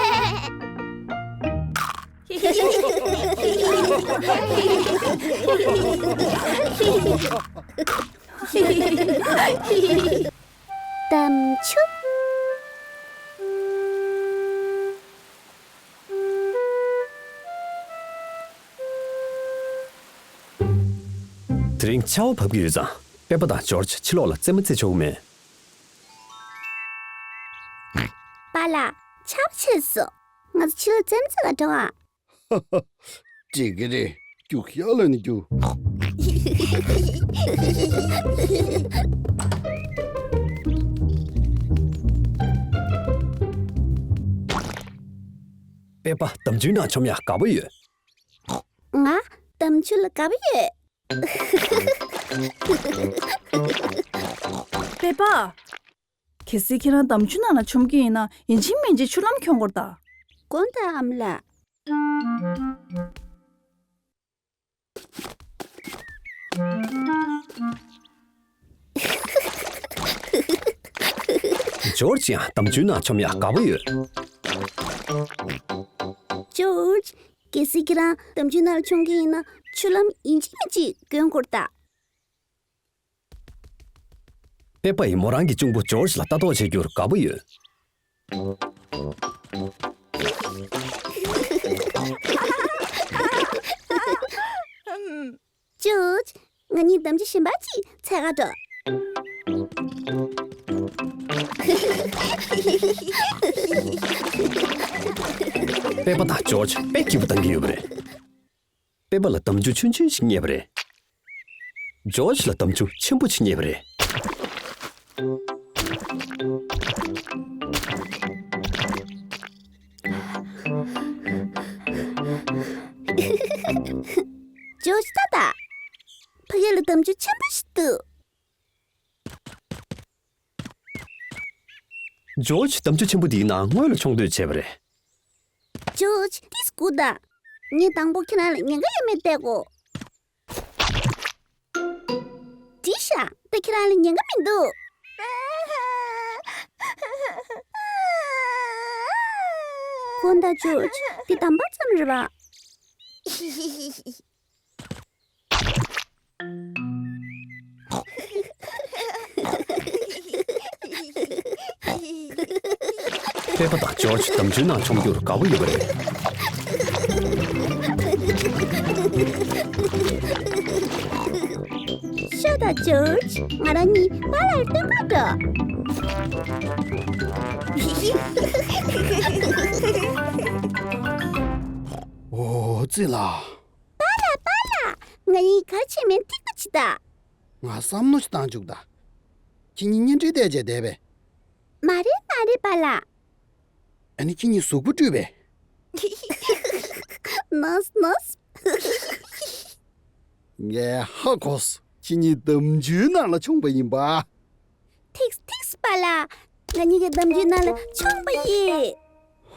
དམ་ཆུ། དེ་རིང་ཆར་པ་བབས་ཀྱི་ཡོད་ཙང་། པེ་པ་དང་ཇོརྗ་ཕྱི་ལོགས་ལ་རྩེད་མོ་རྩེ་ཆོག་གི་མེད། པཱ་ལགས། ཆར་པ་ཆད་སོང་། ང་ཚོ་ཕྱི་ལོགས་རྩེད་མོ་རྩེ་ག་འགྲོ་ཨ། འགྲིག་གི་རེད། རྒྱུགས་ཤར་ལ་ནི་རྒྱུགས། པེ་པ་དམ་ཆུའི་ནང་མཆོང་ཡག་དགའ་པོ་ཡོད། ང་དམ་ཆུ་ལ་དགའ་པོ་ཡོད། པེ་པ། གལ་སྲིད་ཁྱེད་རང་དམ་ཆུ་ནང་ལ་མཆོང་གི་ཡིན་ན། ཡིན་གཅིག་མིན་གཅིག་ཆུ་ལྷམ་གྱོན་དགོས་རེད་ད། དགོངས་དག་ཨ་མ་ལགས། ཇོརྗ་ཡང་དམ་ཆུའི་ནང་མཆོང་ཡག་དགའ་པོ་ཡོད། ཇོརྗ། གལ་སྲིད་ཁྱེད་རང་དམ་ཆུའི་ནང་ལ་མཆོང་གི་ཡིན་ན། ཆུ་ལྷམ་ཡིན་གཅིག་མིན་གཅིག་གྱོན་དགོས་རེད་ད། པེ་པ་ཡིས་མོ་རང་གི་གཅུང་པོ་ཇོརྗ་ལ་ལྟ་རྟོག་བྱེད་རྒྱུར་དགའ་པོ་ཡོད། ཇོརྗ། ང་གཉིས་དམ་ཆུ་གཞན་པ་ཅིག་འཚོལ་ག་འགྲོ། པེ་པ་དང་ཇོརྗ་དཔེ་སྐྱིད་པོ་བཏང་གི་ཡོད་པ་རེད། པེ་པ་ལ་དམ་ཆུ་ཆུང་ཆུང་ཞིག་རྙེད་པ་རེད། ཇོརྗ་ལ་དམ་ཆུ་ཆེན་པོ་ཞིག་རྙེད་པ་རེད། ཇོརྗ་ལྟ་ད། ཕ་གི་ལ་དམ་ཆུ་ཆེན་པོ་ཞིག་འདུག། ཇོརྗ་དམ་ཆུ་ཆེན་པོ་འདིའི་ནང་སྔོན་ལ་མཆོང་འདོད་བྱས་པ་རེད། ཇོརྗ། ཏིས་སྒུག་དང་། ངས་དང་པོ་ཁྱེད་རང་ལ་ཉེན་ཁ་ཡོད་མེད་བལྟ་དགོས། འགྲིག་ཤག། ད་ཁྱེད་རང་ལ་ཉེན་ཁ་མི་འདུག། དགོངས་དག་ཇོརྗ། འདི་དམ་པ་ཙམ་རེད་པ། པེ་པ་དང་ཇོརྗ་དམ་ཆུའི་ནང་མཆོང་རྒྱུར་དགའ་པོ་ཡོད་པ་རེད། ཤོག་དང་ཇོརྗ། ང་རང་གཉིས་པཱ་ལགས་ལ་སྟོན་ག་འགྲོ། འོ་ཙི་ལ། པཱ་ལགས། པཱ་ལགས། ང་གཉིས་ག་རེ་བྱས་མིན་ཐིག་པ་བྱེད་དང་། ང་བསམ་མནོ་ཞིག་བཏང་བཅུག་ད། ཁྱེད་གཉིས་གཉེན་སྒྲིག་བལྟས་བྱས་བསྡད་པས། མ་རེད་མ་རེད་པཱ་ལགས། ཨ་ནི་ཁྱེད་གཉིས་གཟུགས་པོ་བཀྲུས་པས། ནོས་ནོས། ངས་ཧ་གོ་སོང་། ཁྱེད་གཉིས་དམ་ཆུའི་ནང་ལ་མཆོངས་པ་ཡིན་པ། ཐིགས་ཐིགས་པཱ་ལགས། ང་གཉིས་ཀྱིས་དམ་ཆུའི་ནང་ལ་མཆོངས་པ་ཡིན།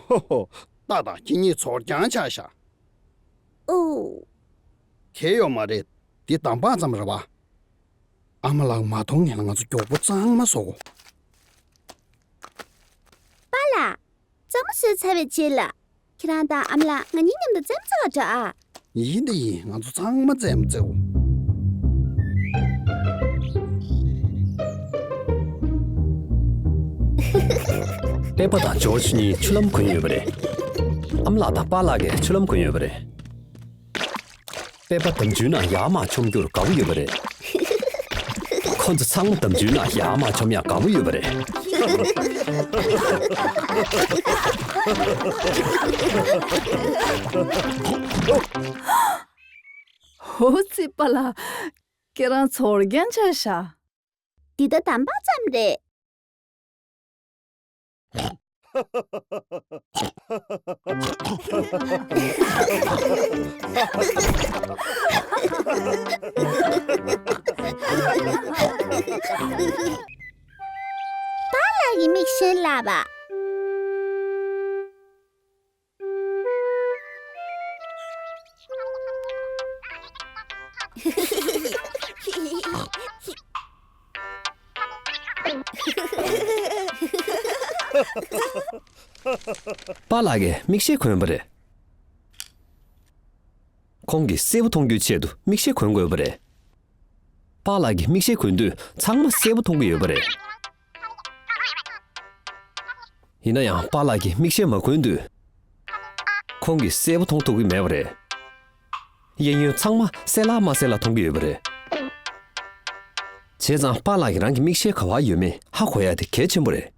ཧོ་ཧོ། ཏག་ཏག་ཁྱེད་གཉིས་ཚོར་རྐྱང་ཆགས་ཤག། ཨོ། གལ་ཡོད་མ་རེད། འདི་དམ་པ་ཙམ་རེད་པ། ཨ་མ་ལགས་མ་མཐོང་ངེས་ལ་ང་ཚོ་མགྱོགས་པོ་གཙང་མ་བཟོ་དགོས། པཱ་ལགས། གཙང་མ་བཟོས་ཚར་བའི་རྗེས་ལ། ཁྱེད་རང་དང་ཨ་མ་ལགས་ང་གཉིས་མཉམ་དུ་རྩེད་མོ་རྩེ་ག་འགྲོ་ཨ། ཡིན་ད་ཡིན། ང་ཚོ་ཚང་མ་རྩེད་མོ་རྩེའོ། པེ་པ་དང་ཇོརྗ་གཉིས་ཆུ་ལྷམ་གོན་ཡོད་པ་རེད། ཨ་མ་ལགས་དང་པཱ་ལགས་ཀྱིས་ཆུ་ལྷམ་གོན་ཡོད་པ་རེད། པེ་པ་དམ་ཆུའི་ནང་ཡར་མར་མཆོང་རྒྱུར་དགའ་པོ་ཡོད་པ་རེད། ཁོ་ཚོ་ཚང་མ་དམ་ཆུའི་ནང་ཡར་མར་མཆོང་ཡག་དགའ་པོ་ཡོད་པ་རེད། ཧོ་ཙི་པཱ་ལགས། ཁྱེད་རང་ཚོར་རྐྱང་ཆགས་ཤག། འདི་ད་དམ་པ་ཙམ་རེད། པཱ་ལགས་ཀྱི་མིག་གཞན་ལ་བ། པཱ་ལགས་ཀྱིས་མིག་ཤེལ་གོན་པ་རེད། ཁོང་གིས་གསལ་པོ་མཐོང་རྒྱུའི་ཆེད་དུ་མིག་ཤེལ་གོན་དགོས་པ་རེད། པཱ་ལགས་ཀྱིས་མིག་ཤེལ་གོན་དུས་ཚང་མ་གསལ་པོ་མཐོང་གི་ཡོད་པ་རེད། ཡིན་ན་ཡང་པཱ་ལགས་ཀྱིས་མིག་ཤེལ་མ་གོན་དུས། ཁོང་གིས་གསལ་པོ་མཐོང་ཐུབ་ཀྱི་མེད་པ་རེད། གཡས་གཡོན་ཚང་མ་གསལ་ལ་མ་གསལ་ལ་མཐོང་གི་ཡོད་པ་རེད། བྱས་ཙང་པཱ་ལགས་ཀྱིས་རང་གི་མིག་ཤེལ་ག་པར་ཡོད་མེད་ཧ་གོ་ཡ་དེ་གལ་ཆེན་པོ་རེད།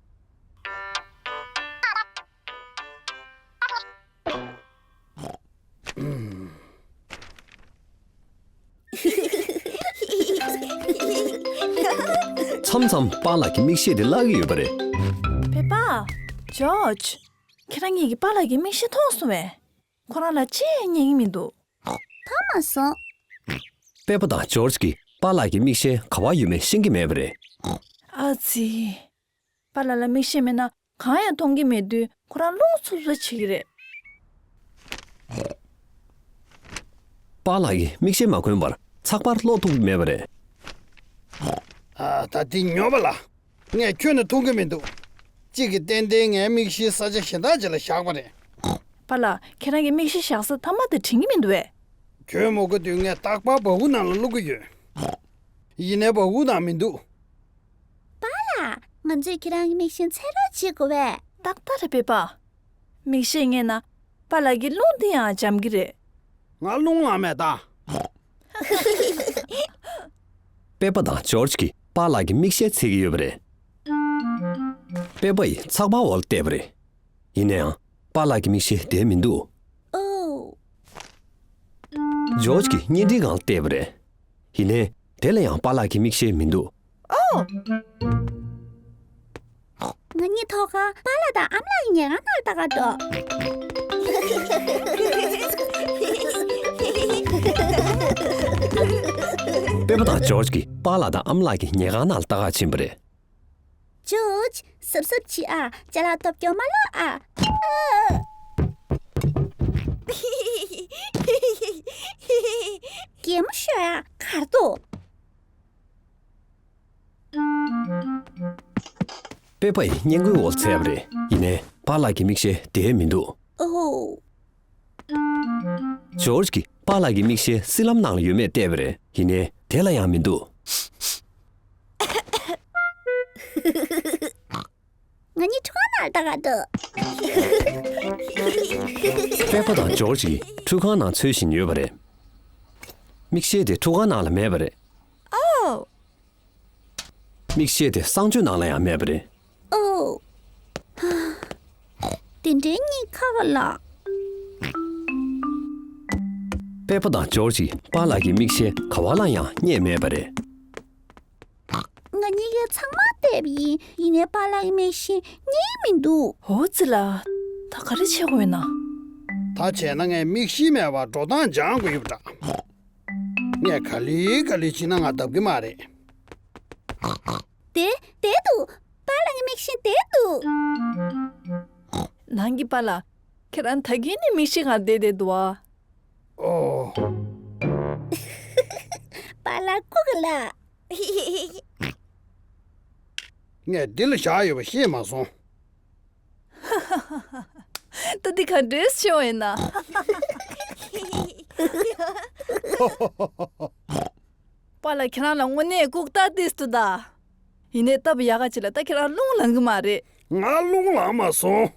མཚམས་མཚམས་པཱ་ལགས་ཀྱི་མིག་ཤེལ་དེ་བརླག་གི་ཡོད་པ་རེད། པེ་པ། ཇོརྗ། ཁྱེད་རང་གཉིས་ཀྱིས་པཱ་ལགས་ཀྱི་མིག་ཤེལ་མཐོང་སོང་བས། ཁོ་རང་ལ་ཅི་ཡང་རྙེད་ཀྱི་མི་འདུག་མཐོང་མ་སོང་། པེ་པ་དང་ཇོརྗ་གིས་པཱ་ལགས་ཀྱི་མིག་ཤེལ་ག་པར་ཡོད་མེད་ཤེས་ཀྱི་མེད་པ་རེད། ཨ་ཙི། པཱ་ལགས་ལ་མིག་ཤེལ་མེད་ན་གང་ཡང་མཐོང་གི་མེད་དུས་ཁོ་རང་རླུང་འཚུབ་འཚུབ་བྱེད་ཀྱི་རེད། པཱ་ལགས་ཀྱིས་མིག་ཤེལ་མ་གོན་པར་ཚགས་པར་ཀློག་ཐུབ་ཀྱི་མེད་པ་རེད། ཨ། ད་འདི་ཉོབ་པ་ལ། ངས་ཁྱོན་ནས་མཐོང་གི་མི་འདུག་གཅིག་གིས་ཏན་ཏན་ངའི་མིག་ཤེལ་ས་ཆ་གཞན་དག་ཅིག་ལ་བཞག་པ་རེད། པཱ་ལགས། ཁྱེད་རང་གི་མིག་ཤེལ་བཞག་ས་མཐའ་མ་དེ་དྲན་གྱི་མི་འདུག་བས། ཁྱོད་མ་གོ་དུས་ངས་རྟག་པར་སྦ་ཁུག་ནང་ལ་བླུག་གི་ཡོད། ཡིན་ནའི་སྦ་ཁུག་ནང་མི་འདུག་པཱ་ལགས། ང་ཚོས་ཁྱེད་རང་གི་མིག་ཤེལ་འཚོལ་རོགས་བྱེད་དགོས་བས། ཏག་ཏག་རེད་པེ་པ། མིག་ཤེལ་རྙེད་ན་པཱ་ལགས་ཀྱི་རླུང་དེ་ཡང་འཇམ་གྱི་རེད། ང་རླུང་ལངས་མེད་ད། པེ་པ་དང་ཇོརྗ་གིས་པཱ་ལགས་ཀྱི་མིག་ཤེལ་འཚོལ་གྱི་ཡོད་པ་རེད། པེ་པ་ཡིས་ཚགས་པར་འོག་ལ་བལྟས་པ་རེད། ཡིན་ན་ཡང་པཱ་ལགས་ཀྱི་མིག་ཤེལ་དེར་མི་འདུག་ཨོ། ཇོརྗ་གིས་བརྙན་འཕྲིན་སྒང་ལ་བལྟས་པ་རེད། ཡིན་ནའི་དེ་ལ་ཡང་པཱ་ལགས་ཀྱི་མིག་ཤེལ་མི་འདུག་ཨོ། ང་གཉིས་ཐོག་ཁར་པཱ་ལགས་དང་ཨ་མ་ལགས་ཀྱི་ཉལ་ཁང་ནང་ལ་ལྟ་ག་འགྲོ། པེ་པ་དང་ཇོརྗ་གིས་པཱ་ལགས་དང་ཨ་མ་ལགས་ཀྱི་ཉལ་ཁང་ནང་ལ་ལྟ་ག་ཕྱིན་པ་རེད། ཇོརྗ། གཟབ་གཟབ་བྱེད་ཨ། ཅ་ལག་སྟོབས་སྐྱོ་མ་ལོག་ཨ། གད་མོ་ཤོར་ཨ། གར་འདུག་པེ་པ་ཡིས་སྔས་མགོའི་འོག་འཚོལ་བ་རེད། ཡིན་ནའི་པཱ་ལགས་ཀྱི་མིག་ཤེལ་དེར་མི་འདུག་ཨོ། ཇོརྗ་གིས་པཱ་ལགས་ཀྱི་མིག་ཤེལ་སྲིབ་ལམ་ནང་ལ་ཡོད་མེད་བལྟས་པ་རེད། ཡིན་ནའི་དེ་ལ་ཡང་མི་འདུག་ང་གཉིས་ཁྲུས་ཁང་ནང་ལ་ལྟ་ག་འགྲོ། པེ་པ་དང་ཇོརྗ་གིས་ཁྲུས་ཁང་ནང་འཚོལ་བཞིན་ཡོད་པ་རེད། མིག་ཤེལ་དེ་ཁྲུས་ཁང་ནང་ལ་མེད་པ་རེད། ཨོ། མིག་ཤེལ་དེ་གསང་སྤྱོད་ནང་ལ་ཡང་མེད་པ་རེད། ཨོ། དེ་འདྲའི་གཉིད་ཁ་ག་ལ། པེ་པ་དང་ཇོརྗ་གིས་པཱ་ལགས་ཀྱི་མིག་ཤེལ་ག་པ་ལ་ཡང་རྙེད་མེད་པ་རེད། ང་གཉིས་ཀས་ཚང་མ་བལྟས་པ་ཡིན། ཡིན་ནའི་པཱ་ལགས་ཀྱི་མིག་ཤེལ་རྙེད་མི་འདུག་ཨོ་ཙི་ལ། ད་ག་རེ་བྱེད་དགོས་ཡིན་ན། ད་བྱས་ན་ངས་མིག་ཤེལ་མེད་པར་འགྲོ་སྟངས་སྦྱང་དགོས་ཡོད་པ་འདྲ། ངས་ག་ལེ་ག་ལེ་བྱས་ན་ང་ལྡབ་ཀྱི་མ་རེད། དེ་དེ་འདུག་པཱ་ལགས་ཀྱི་མིག་ཤེལ་དེ་འདུག་ནང་གི་པཱ་ལགས། ཁྱེད་རང་ད་གིན་ནས་མིག་ཤེལ་སྒང་བསྡད་བསྡད་འདུག་ཨ། ཨོ། པཱ་ལགས་སྐུ་ག་ལ། ངས་འདི་ལ་བཞག་ཡོད་པ་ཤེས་མ་སོང་། ད་འདི་ག་འདྲས་བྱུང་ཡིན་ན། པཱ་ལགས་ཁྱེད་རང་ལ་དངོས་གནས་ལྐུགས་རྟགས་ཏིས་འདུག་ད། ཡིན་ནའི་སྟབས་ཡག་ག་ཅིག་ལ་ད་ཁྱེད་རང་རླུང་ལངས་གི་མ་རེད། ང་རླུང་ལངས་མ་སོང་།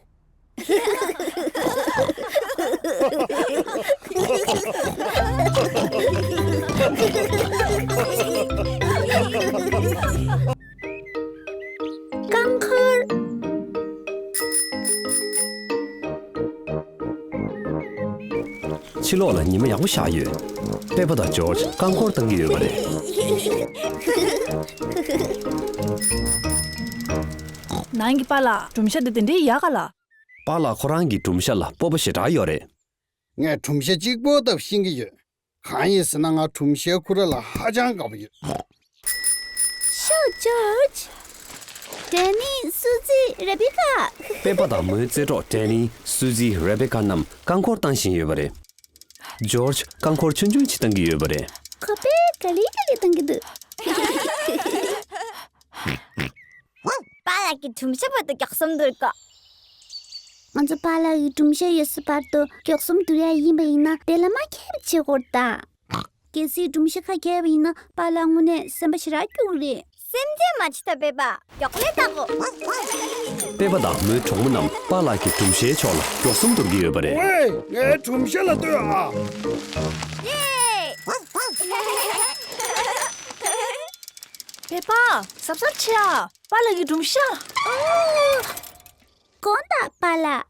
རྐང་འཁོར། ཕྱི་ལོགས་ལ་ཉི་མ་ཡག་པོ་ཤར་ཡོད། པེ་པ་དང་ཇོརྗ་རྐང་འཁོར་བཏང་གི་ཡོད་པ་རེད། ནང་གི་པཱ་ལགས། སྒྲུང་བཤད་དེ་དེ་འདྲའི་ཡག་ག་ལ། པཱ་ལགས་ཁོ་རང་གི་སྒྲུང་བཤད་ལ་སྤོབས་པ་ཞེ་དྲག་ཡོད་རེད། ངས་སྒྲུང་བཤད་གཅིག་པོ་ལྟ་བུ་ཤེས་ཀྱི་ཡོད། གང་ཡིན་ཟེར་ན་ང་སྒྲུང་བཤད་ཁོ་ར་ལ་ཧ་ཅང་དགའ་པོ་ཡོད། ཤོག་ཇོརྗ། ཌེ་ནི། སུ་ཛི། རེ་བི་ཀ། པེ་པ་དང་མོའི་རྩེད་གྲོགས་ཌེ་ནི། སུ་ཛི། རེ་བི་ཀ་རྣམས་རྐང་འཁོར་བཏང་བཞིན་ཡོད་པ་རེད། ཇོརྗ་རྐང་འཁོར་ཆུང་ཆུང་ཅིག་བཏང་གི་ཡོད་པ་རེད། ཁོ་པས་ག་ལེ་ག་ལེ་བཏང་གི་འདུག་པཱ་ལགས་ཀྱི་སྒྲུང་བཤད་བར་དུ་མགྱོགས་གསུམ་བསྡུར་དགོས། ང་ཚོ་པཱ་ལགས་ཀྱི་སྒྲུང་བཤད་ཡོད་ས་བར་དུ་མགྱོགས་གསུམ་བསྡུར་ཡ་ཡིན་པ་ཡིན་ན་དེ་ལ་མ་ཁྱབ་བྱེད་དགོས་ད། གལ་སྲིད་སྒྲུང་བཤད་ཁ་གྱེས་པ་ཡིན་ན་པཱ་ལགས་དངོས་གནས་སེམས་པ་ཞེ་དྲག་སྐྱོ་གི་རེད། སེམས་ཁྲལ་མ་བྱེད་ད་པེ་པ། མགྱོགས་ལས་བལྟ་གོ། པེ་པ་དང་མོའི་གྲོགས་མོ་རྣམས་པཱ་ལགས་ཀྱི་སྒྲུང་བཤད་ཕྱོགས་ལ་མགྱོགས་གསུམ་བསྡུར་གྱི་ཡོད་པ་རེད། ཝེ། ངའི་སྒྲུང་བཤད་ལ་ལྟོས་ཨ། ཡེ། པེ་པ། གཟབ་གཟབ་བྱེད་ཨ། པཱ་ལགས་ཀྱི་སྒྲུང་བཤད། དགོངས་དག་པཱ་ལགས།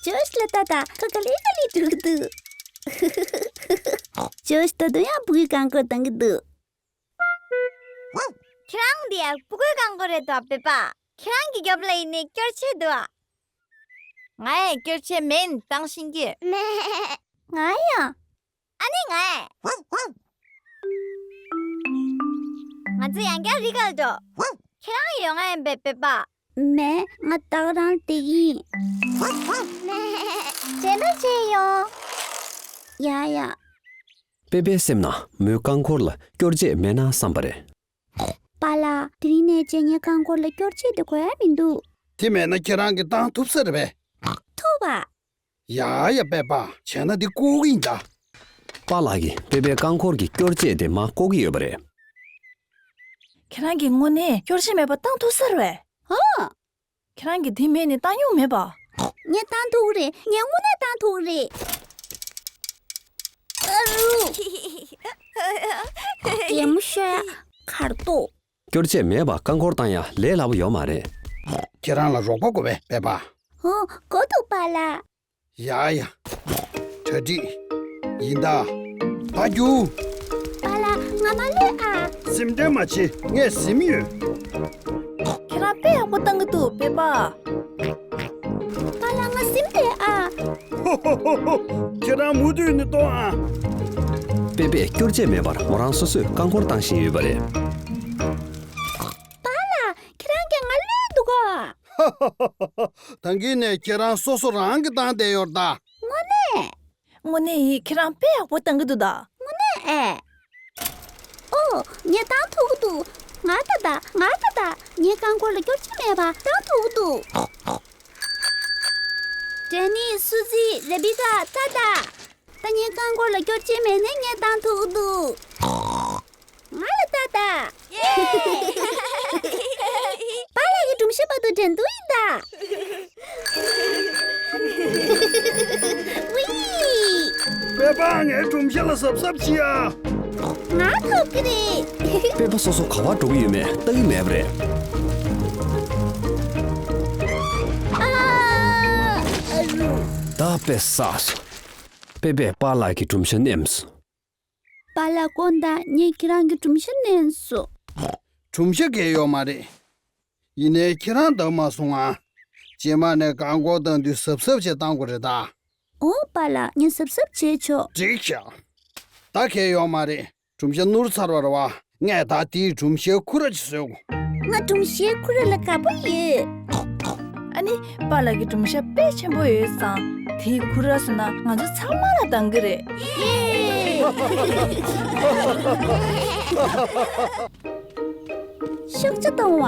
ཇོ་ཤི་ལ་ལྟ་དང་། ཁོ་ག་ལེ་ག་ལེ་འགྲོ་གི་འདུག་ཇོ་ཤི་ད་དུང་ཡང་སྤུ་གུའི་རྐང་འཁོར་གཏོང་གི་འདུག་ཁྱེད་རང་འདི་ཡང་སྤུ་གུའི་རྐང་འཁོར་རེད་དོ་པེ་པ། ཁྱེད་རང་གི་རྒྱབ་ལ་ཡིན་ནའི་སྐྱོར་བྱེད་འདུག་ང་ཡང་སྐྱོར་བྱེད་མིན་བཏང་ཤེས་ཀྱི། ང་ཡང་། ཨ་ནི་ང་། ང་ཚོ་ཡང་བསྐྱར་རི་ཁར་འགྲོ། ཁྱེད་རང་ཡོང་ང་ཡིན་པས་པེ་པ། མེད། ང་ད་ག་རང་བསྡད་ཀྱི་ཡིན། རྗེས་མ་མཇལ་ཡོང་། ཡ་ཡ། པེ་པའི་སེམས་ན་མོའི་རྐང་འཁོར་ལ་སྐྱོར་ཆས་མེད་ན་བསམ་པ་རེད། པཱ་ལགས། དེ་རིང་ནས་བྱས་ངའི་རྐང་འཁོར་ལ་སྐྱོར་ཆས་དེ་དགོས་ཡ་མི་འདུག་དེ་མེད་ན་ཁྱེད་རང་གིས་བཏང་ཐུབ་ས་རེད་པས། ཐུབ་པ། ཡ་ཡ་པེ་པ། བྱས་ན་འདི་བཀོག་གི་ཡིན་ད། པཱ་ལགས་ཀྱིས་པེ་པའི་རྐང་འཁོར་གྱི་སྐྱོར་ཆས་དེ་མར་བཀོག་གི་ཡོད་པ་རེད། ཁྱེད་རང་གིས་དངོས་གནས་སྐྱོར་ཆས་མེད་པ་བཏང་ཐུབ་ས་རེད་པས། ཧོ། ཁྱེད་རང་གིས་དེ་མེད་ནས་བཏང་མྱོང་མེད་པ། ངས་བཏང་ཐུབ་ཀྱི་རེད། ངས་དངོས་གནས་བཏང་ཐུབ་ཀྱི་རེད། ཨ་རུ། གད་མོ་ཤོར་ཡ། ཁ་རྡོ། སྐྱོར་ཆས་མེད་པར་རྐང་འཁོར་བཏང་ཡ་ལས་སླ་པོ་ཡོད་མ་རེད། ཁྱེད་རང་ལ་རོགས་པ་དགོས་པས་པེ་པ། ཧོ། དགོས་འདུག་པཱ་ལགས། ཡ་ཡ། གྲ་སྒྲིག་ཡིན་ད། ད་རྒྱུགས། པཱ་ལགས་ང་མ་ལུས་ཨ། སེམས་ཁྲལ་མ་བྱེད། ངས་ཟིན་ཡོད། ཁྱེད་རང་དཔེ་ཡག་པོ་བཏང་གི་འདུག་པེ་པ། པཱ་ལགས་ང་ཟིན་པས་ཨ། ཧོ་ཧོ་ཧོ་ཧོ། ཁྱེད་རང་མུ་མཐུད་ནས་གཏོང་ཨ། པེ་པས་སྐྱོར་ཆས་མེད་པར་མོ་རང་སོ་སོས་རྐང་འཁོར་བཏང་བཞིན་ཡོད་པ་རེད། པཱ་ལགས་ཁྱེད་རང་གིས་ང་བསླུས་འདུག་ག་ད་གིན་ནས་ཁྱེད་རང་སོ་སོ་རང་གིས་བཏང་བསྡད་ཡོད་ད། དངོས་གནས། དངོས་གནས་ཡིན། ཁྱེད་རང་དཔེ་ཡག་པོ་བཏང་གི་འདུག་ད། དངོས་གནས་ཨེ། ཨོ། ངས་བཏང་ཐུབ་ཀྱི་འདུག་ང་ད་ད། ང་ད་ད། ངའི་རྐང་འཁོར་ལ་སྐྱོར་ཆས་མེད་པ་བཏང་ཐུབ་ཀྱི་འདུག་ཌེ་ནི། སུ་ཛི། རེ་བི་ཀ། ད་ད། ད་ངའི་རྐང་འཁོར་ལ་སྐྱོར་ཆས་མེད་ནའི་ངས་བཏང་ཐུབ་ཀྱི་འདུག་ང་ལ་ལྟ་ད། པཱ་ལགས་ཀྱི་སྒྲུང་བཤད་བར་དུ་འགྲན་བསྡུར་ཡིན་ད། ཝི། པེ་པ་ངའི་སྒྲུང་བཤད་ལ་གཟབ་གཟབ་བྱེད་ཨ། ང་ཐོབ་ཀྱི་རེད། པེ་པ་སོ་སོ་ག་པར་འགྲོ་གི་ཡོད་མེད་ལྟ་གི་མེད་པ་རེད། ཨ། ཨ་རུ། ད་དཔེ་བསགས་སོང་། པེ་པས་པཱ་ལགས་ཀྱི་སྒྲུང་བཤད་ནེམ་སོང་། པཱ་ལགས་དགོངས་དག་ངས་ཁྱེད་རང་གི་སྒྲུང་བཤད་ནེམ་སོང་། སྒྲུང་བཤད་གལ་ཡོད་མ་རེད། ཡིན་ནའི་ཁྱེད་རང་འདང་མ་སོང་ང་། རྗེས་མ་ནས་རྐང་འཁོར་བཏང་དུས་གཟབ་གཟབ་བྱས་བཏང་དགོས་རེད་ད། འོ་པཱ་ལགས་ངས་གཟབ་གཟབ་བྱས་ཆོག་འགྲིག་ཤག་ད་གལ་ཡོད་མ་རེད། སྒྲུང་བཤད་ནོར་ཚར་བ་རེད་བ། ངས་ད་དེའི་སྒྲུང་བཤད་ཁུ་ར་ཅིག་བཟོས་གོ། ང་སྒྲུང་བཤད་ཁུ་ར་ལ་དགའ་པོ་ཡོད། ཨ་ནི་པཱ་ལགས་ཀྱི་སྒྲུང་བཤད་དཔེ་ཆེན་པོ་ཡོད་ཙང་དེའི་ཁུ་ར་བཟོས་ན་ང་ཚོ་ཚང་མ་ལ་འདང་གི་རེད། ཡེ། ཤོག་བྱ་གཏོང་བ།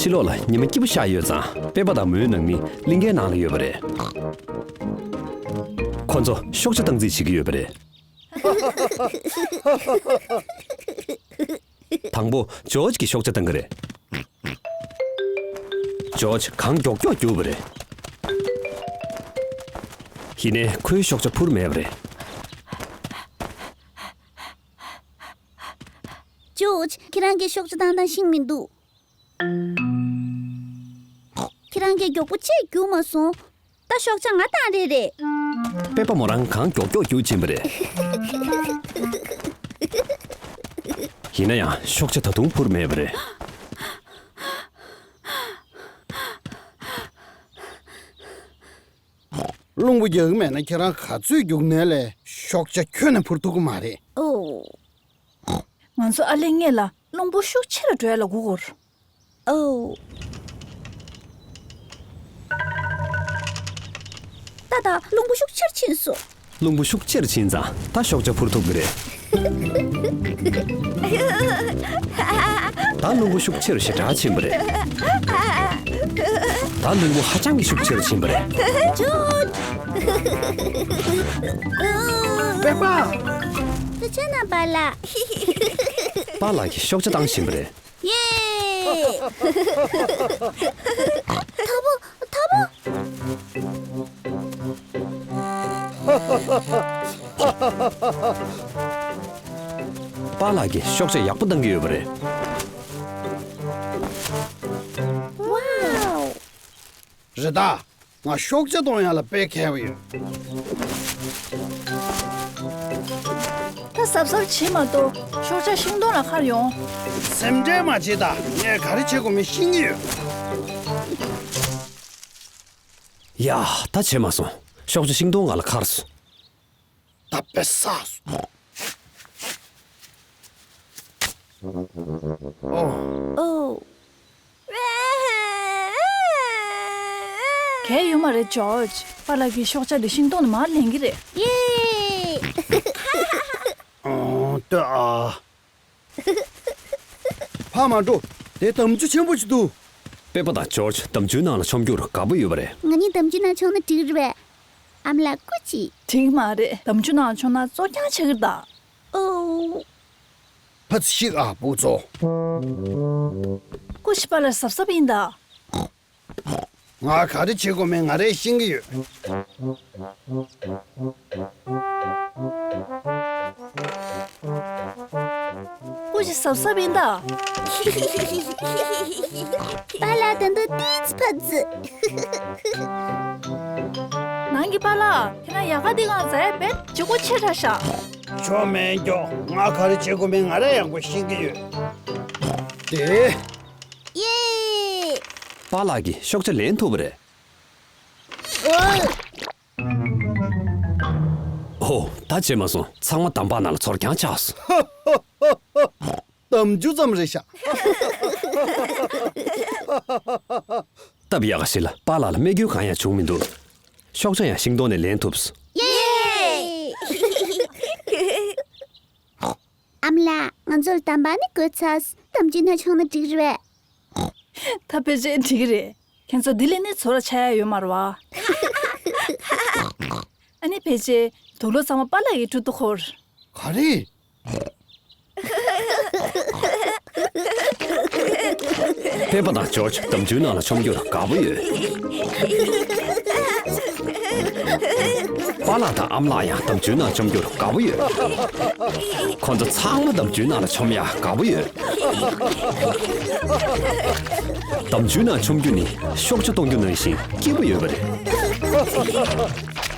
ཕྱི་ལོགས་ལ་ཉི་མ་སྐྱིད་པོ་ཤར་ཡོད་ཙང་པེ་པ་དང་མོའི་ནང་མི་གླིང་གའི་ནང་ལ་ཡོད་པ་རེད། ཁོ་ཚོ་ཤོག་བྱ་བཏང་རྩིས་བྱེད་ཀྱི་ཡོད་པ་རེད། དང་པོ་ཇོརྗ་གིས་ཤོག་བྱ་བཏང་གི་རེད། ཇོརྗ་གང་མགྱོགས་མགྱོགས་རྒྱུགས་པ་རེད། ཡིན་ནའི་ཁོའི་ཤོག་བྱ་འཕུར་མེད་པ་རེད། ཇོརྗ། ཁྱེད་རང་གིས་ཤོག་བྱ་བཏང་སྟངས་ཤེས་མི་འདུག་ཁྱེད་རང་གིས་མགྱོགས་པོ་ཅིག་རྒྱུགས་མ་སོང་། ད་ཤོག་བྱ་ང་བཏང་རེད་རེད། པེ་པ་མོ་རང་གང་མགྱོགས་མགྱོགས་རྒྱུགས་ཕྱིན་པ་རེད། ཡིན་ན་ཡང་ཤོག་བྱ་ད་དུང་འཕུར་མེད་པ་རེད། རླུང་བུ་རྒྱག་གི་མེད་ན་ཁྱེད་རང་ག་ཚོད་རྒྱུགས་ནའི་ལས་ཤོག་བྱ་ཁྱོན་ནས་འཕུར་ཐུབ་ཀྱི་མ་རེད། ཨོ། ང་ཚོ་ཨ་ལེ་སྔོན་ལ་རླུང་བུ་ཤུགས་ཆེ་རུ་འགྲོ་ཡ་ལ་སྒུག་དགོས། ཨོ། ཨ་ད་རླུང་བུ་ཤུགས་ཆེར་ཕྱིན་སོང་། རླུང་བུ་ཤུགས་ཆེར་ཕྱིན་ཙང་ད་ཤོག་བྱ་འཕུར་ཐུབ་ཀྱི་རེད། ད་རླུང་བུ་ཤུགས་ཆེར་ཞེ་དྲག་ཕྱིན་པ་རེད། ད་རླུང་བུ་ཧ་ཅང་གི་ཤུགས་ཆེར་ཕྱིན་པ་རེད། ཇོར་ཇ། པེ་པ། ད་ཆ་ན་པཱ་ལགས། པཱ་ལགས་ཀྱིས་ཤོག་བྱ་བཏང་བཞིན་པ་རེད། ཡེ། ཐ་བོ། ཐ་བོ། པཱ་ལགས་ཀྱིས་ཤོག་བྱ་ཡག་པོ་བཏང་གི་ཡོད་པ་རེད། ཝའོ། རེད་ད། ང་ཤོག་བྱ་གཏོང་ཡག་ལ་དཔེ་མཁས་པོ་ཡོད། ད་གཟབ་གཟབ་བྱེད་མ་གཏོགས་ཤོག་བྱ་ཤིང་སྡོང་ལ་འཁར་ཡོང་། སེམས་ཁྲལ་མ་བྱེད་ད། ངས་ག་རེ་བྱེད་དགོས་མིན་ཤེས་ཀྱི་ཡོད། ཡ། ད་བྱེད་མ་སོང་། ཤོག་བྱ་ཤིང་སྡོང་ང་ལ་འཁར་སོང་། ད་དཔེ་བསགས་སོང་། ཨོ། ཨོ། གལ་ཡོད་མ་རེད་ཇོར་ཇ། པཱ་ལགས་ཀྱིས་ཤོག་བྱ་འདི་ཤིང་སྡོང་ནས་མར་ལེན་གྱི་རེད། ཡེ། ཨོ་ལྟོས་ཨ། ཕར་མ་འགྲོ། དེ་འདམ་ཆུ་ཆེན་པོ་ཞིག་འདུག་པེ་པ་དང་ཇོར་ཇ་འདམ་ཆུའི་ནང་ལ་མཆོང་རྒྱུར་དགའ་པོ་ཡོད་པ་རེད། ང་གཉིས་འདམ་ཆུའི་ནང་མཆོང་ན་འགྲིག་རེད་པས། ཨ་མ་ལགས་སྐུ་མཁྱེན། འགྲིག་མ་རེད། འདམ་ཆུའི་ནང་མཆོང་ན་བཙོ་རྐྱང་ཆགས་ཀྱི་རེད་ད། ཨོ། ཕར་ཙམ་ཞིག་ཨ་བུ་ཚོ། སྐུ་མཁྱེན་པཱ་ལགས་གཟབ་གཟབ་ཡིན་ད། ང་ག་རེ་བྱེད་དགོས་མིན་ང་རས་ཤེས་ཀྱི་ཡོད། སྐུ་མཁྱེན་གཟབ་གཟབ་ཡིན་ད། པཱ་ལགས་ད་དུང་ཏོག་ཙམ་ཕར་ཙམ། ནང་གི་པཱ་ལགས། ཁྱེད་རང་ཡལ་ག་འདི་སྒང་འཛེགས་དཔེ་ལྗིད་ཁོག་ཆེ་དྲགས་ཤག་ཆོ་མེད་ཀྱོ། ང་ག་རེ་བྱེད་དགོས་མིན་ང་རས་ཡག་པོ་ཤེས་ཀྱི་ཡོད། དེ། ཡེ། པཱ་ལགས་ཀྱིས་ཤོག་བྱ་ལེན་ཐུབ་པ་རེད། ཨོ། ད་བྱེད་མ་སོང་། ཚང་མ་འདམ་བག་ནང་ལ་ཚོར་རྐྱང་ཆགས་སོང་། འདམ་ཆུ་ཙམ་རེད་ཤག་སྟབས་ཡག་ག་ཞིག་ལ་པཱ་ལགས་ལ་རྨས་སྐྱོན་གང་ཡང་བྱུང་མི་འདུག་ཤོག་བྱ་ཡང་ཤིང་སྡོང་ནས་ལེན་ཐུབ་སོང་། ཡེ། ཨ་མ་ལགས། ང་ཚོར་འདམ་བག་ནི་དགོས་ཚར། འདམ་ཆུའི་ནང་མཆོང་ན་འགྲིག་རེད་པས། ད་ཕལ་ཆེར་འགྲིག་གི་རེད། ཁྱེད་ཚོ་འདི་ལས་ནི་ཚོར་བ་ཆགས་ཡ་ཡོད་མ་རེད་པ། ཨ་ནི་ཕལ་ཆེར་དུག་ལོག་ཚང་མ་པཱ་ལགས་ཀྱི་ཁྲོད་དུ་འཁོར། ག་རེ། པེ་པ་དང་ཇོར་ཇ་འདམ་ཆུའི་ནང་ལ་མཆོང་རྒྱུར་དགའ་པོ་ཡོད། པཱ་ལགས་དང་ཨ་མ་ལགས་ཡང་འདམ་ཆུའི་ནང་མཆོང་རྒྱུར་དགའ་པོ་ཡོད། ཁོ་ཚོ་ཚང་མ་འདམ་ཆུའི་ནང་ལ་མཆོང་ཡག་དགའ་པོ་ཡོད། འདམ་ཆུའི་ནང་མཆོང་རྒྱུ་ནི་ཤོག་བྱ་གཏོང་རྒྱུ་ནང་བཞིན་སྐྱིད་པོ་ཡོད་པ་རེད།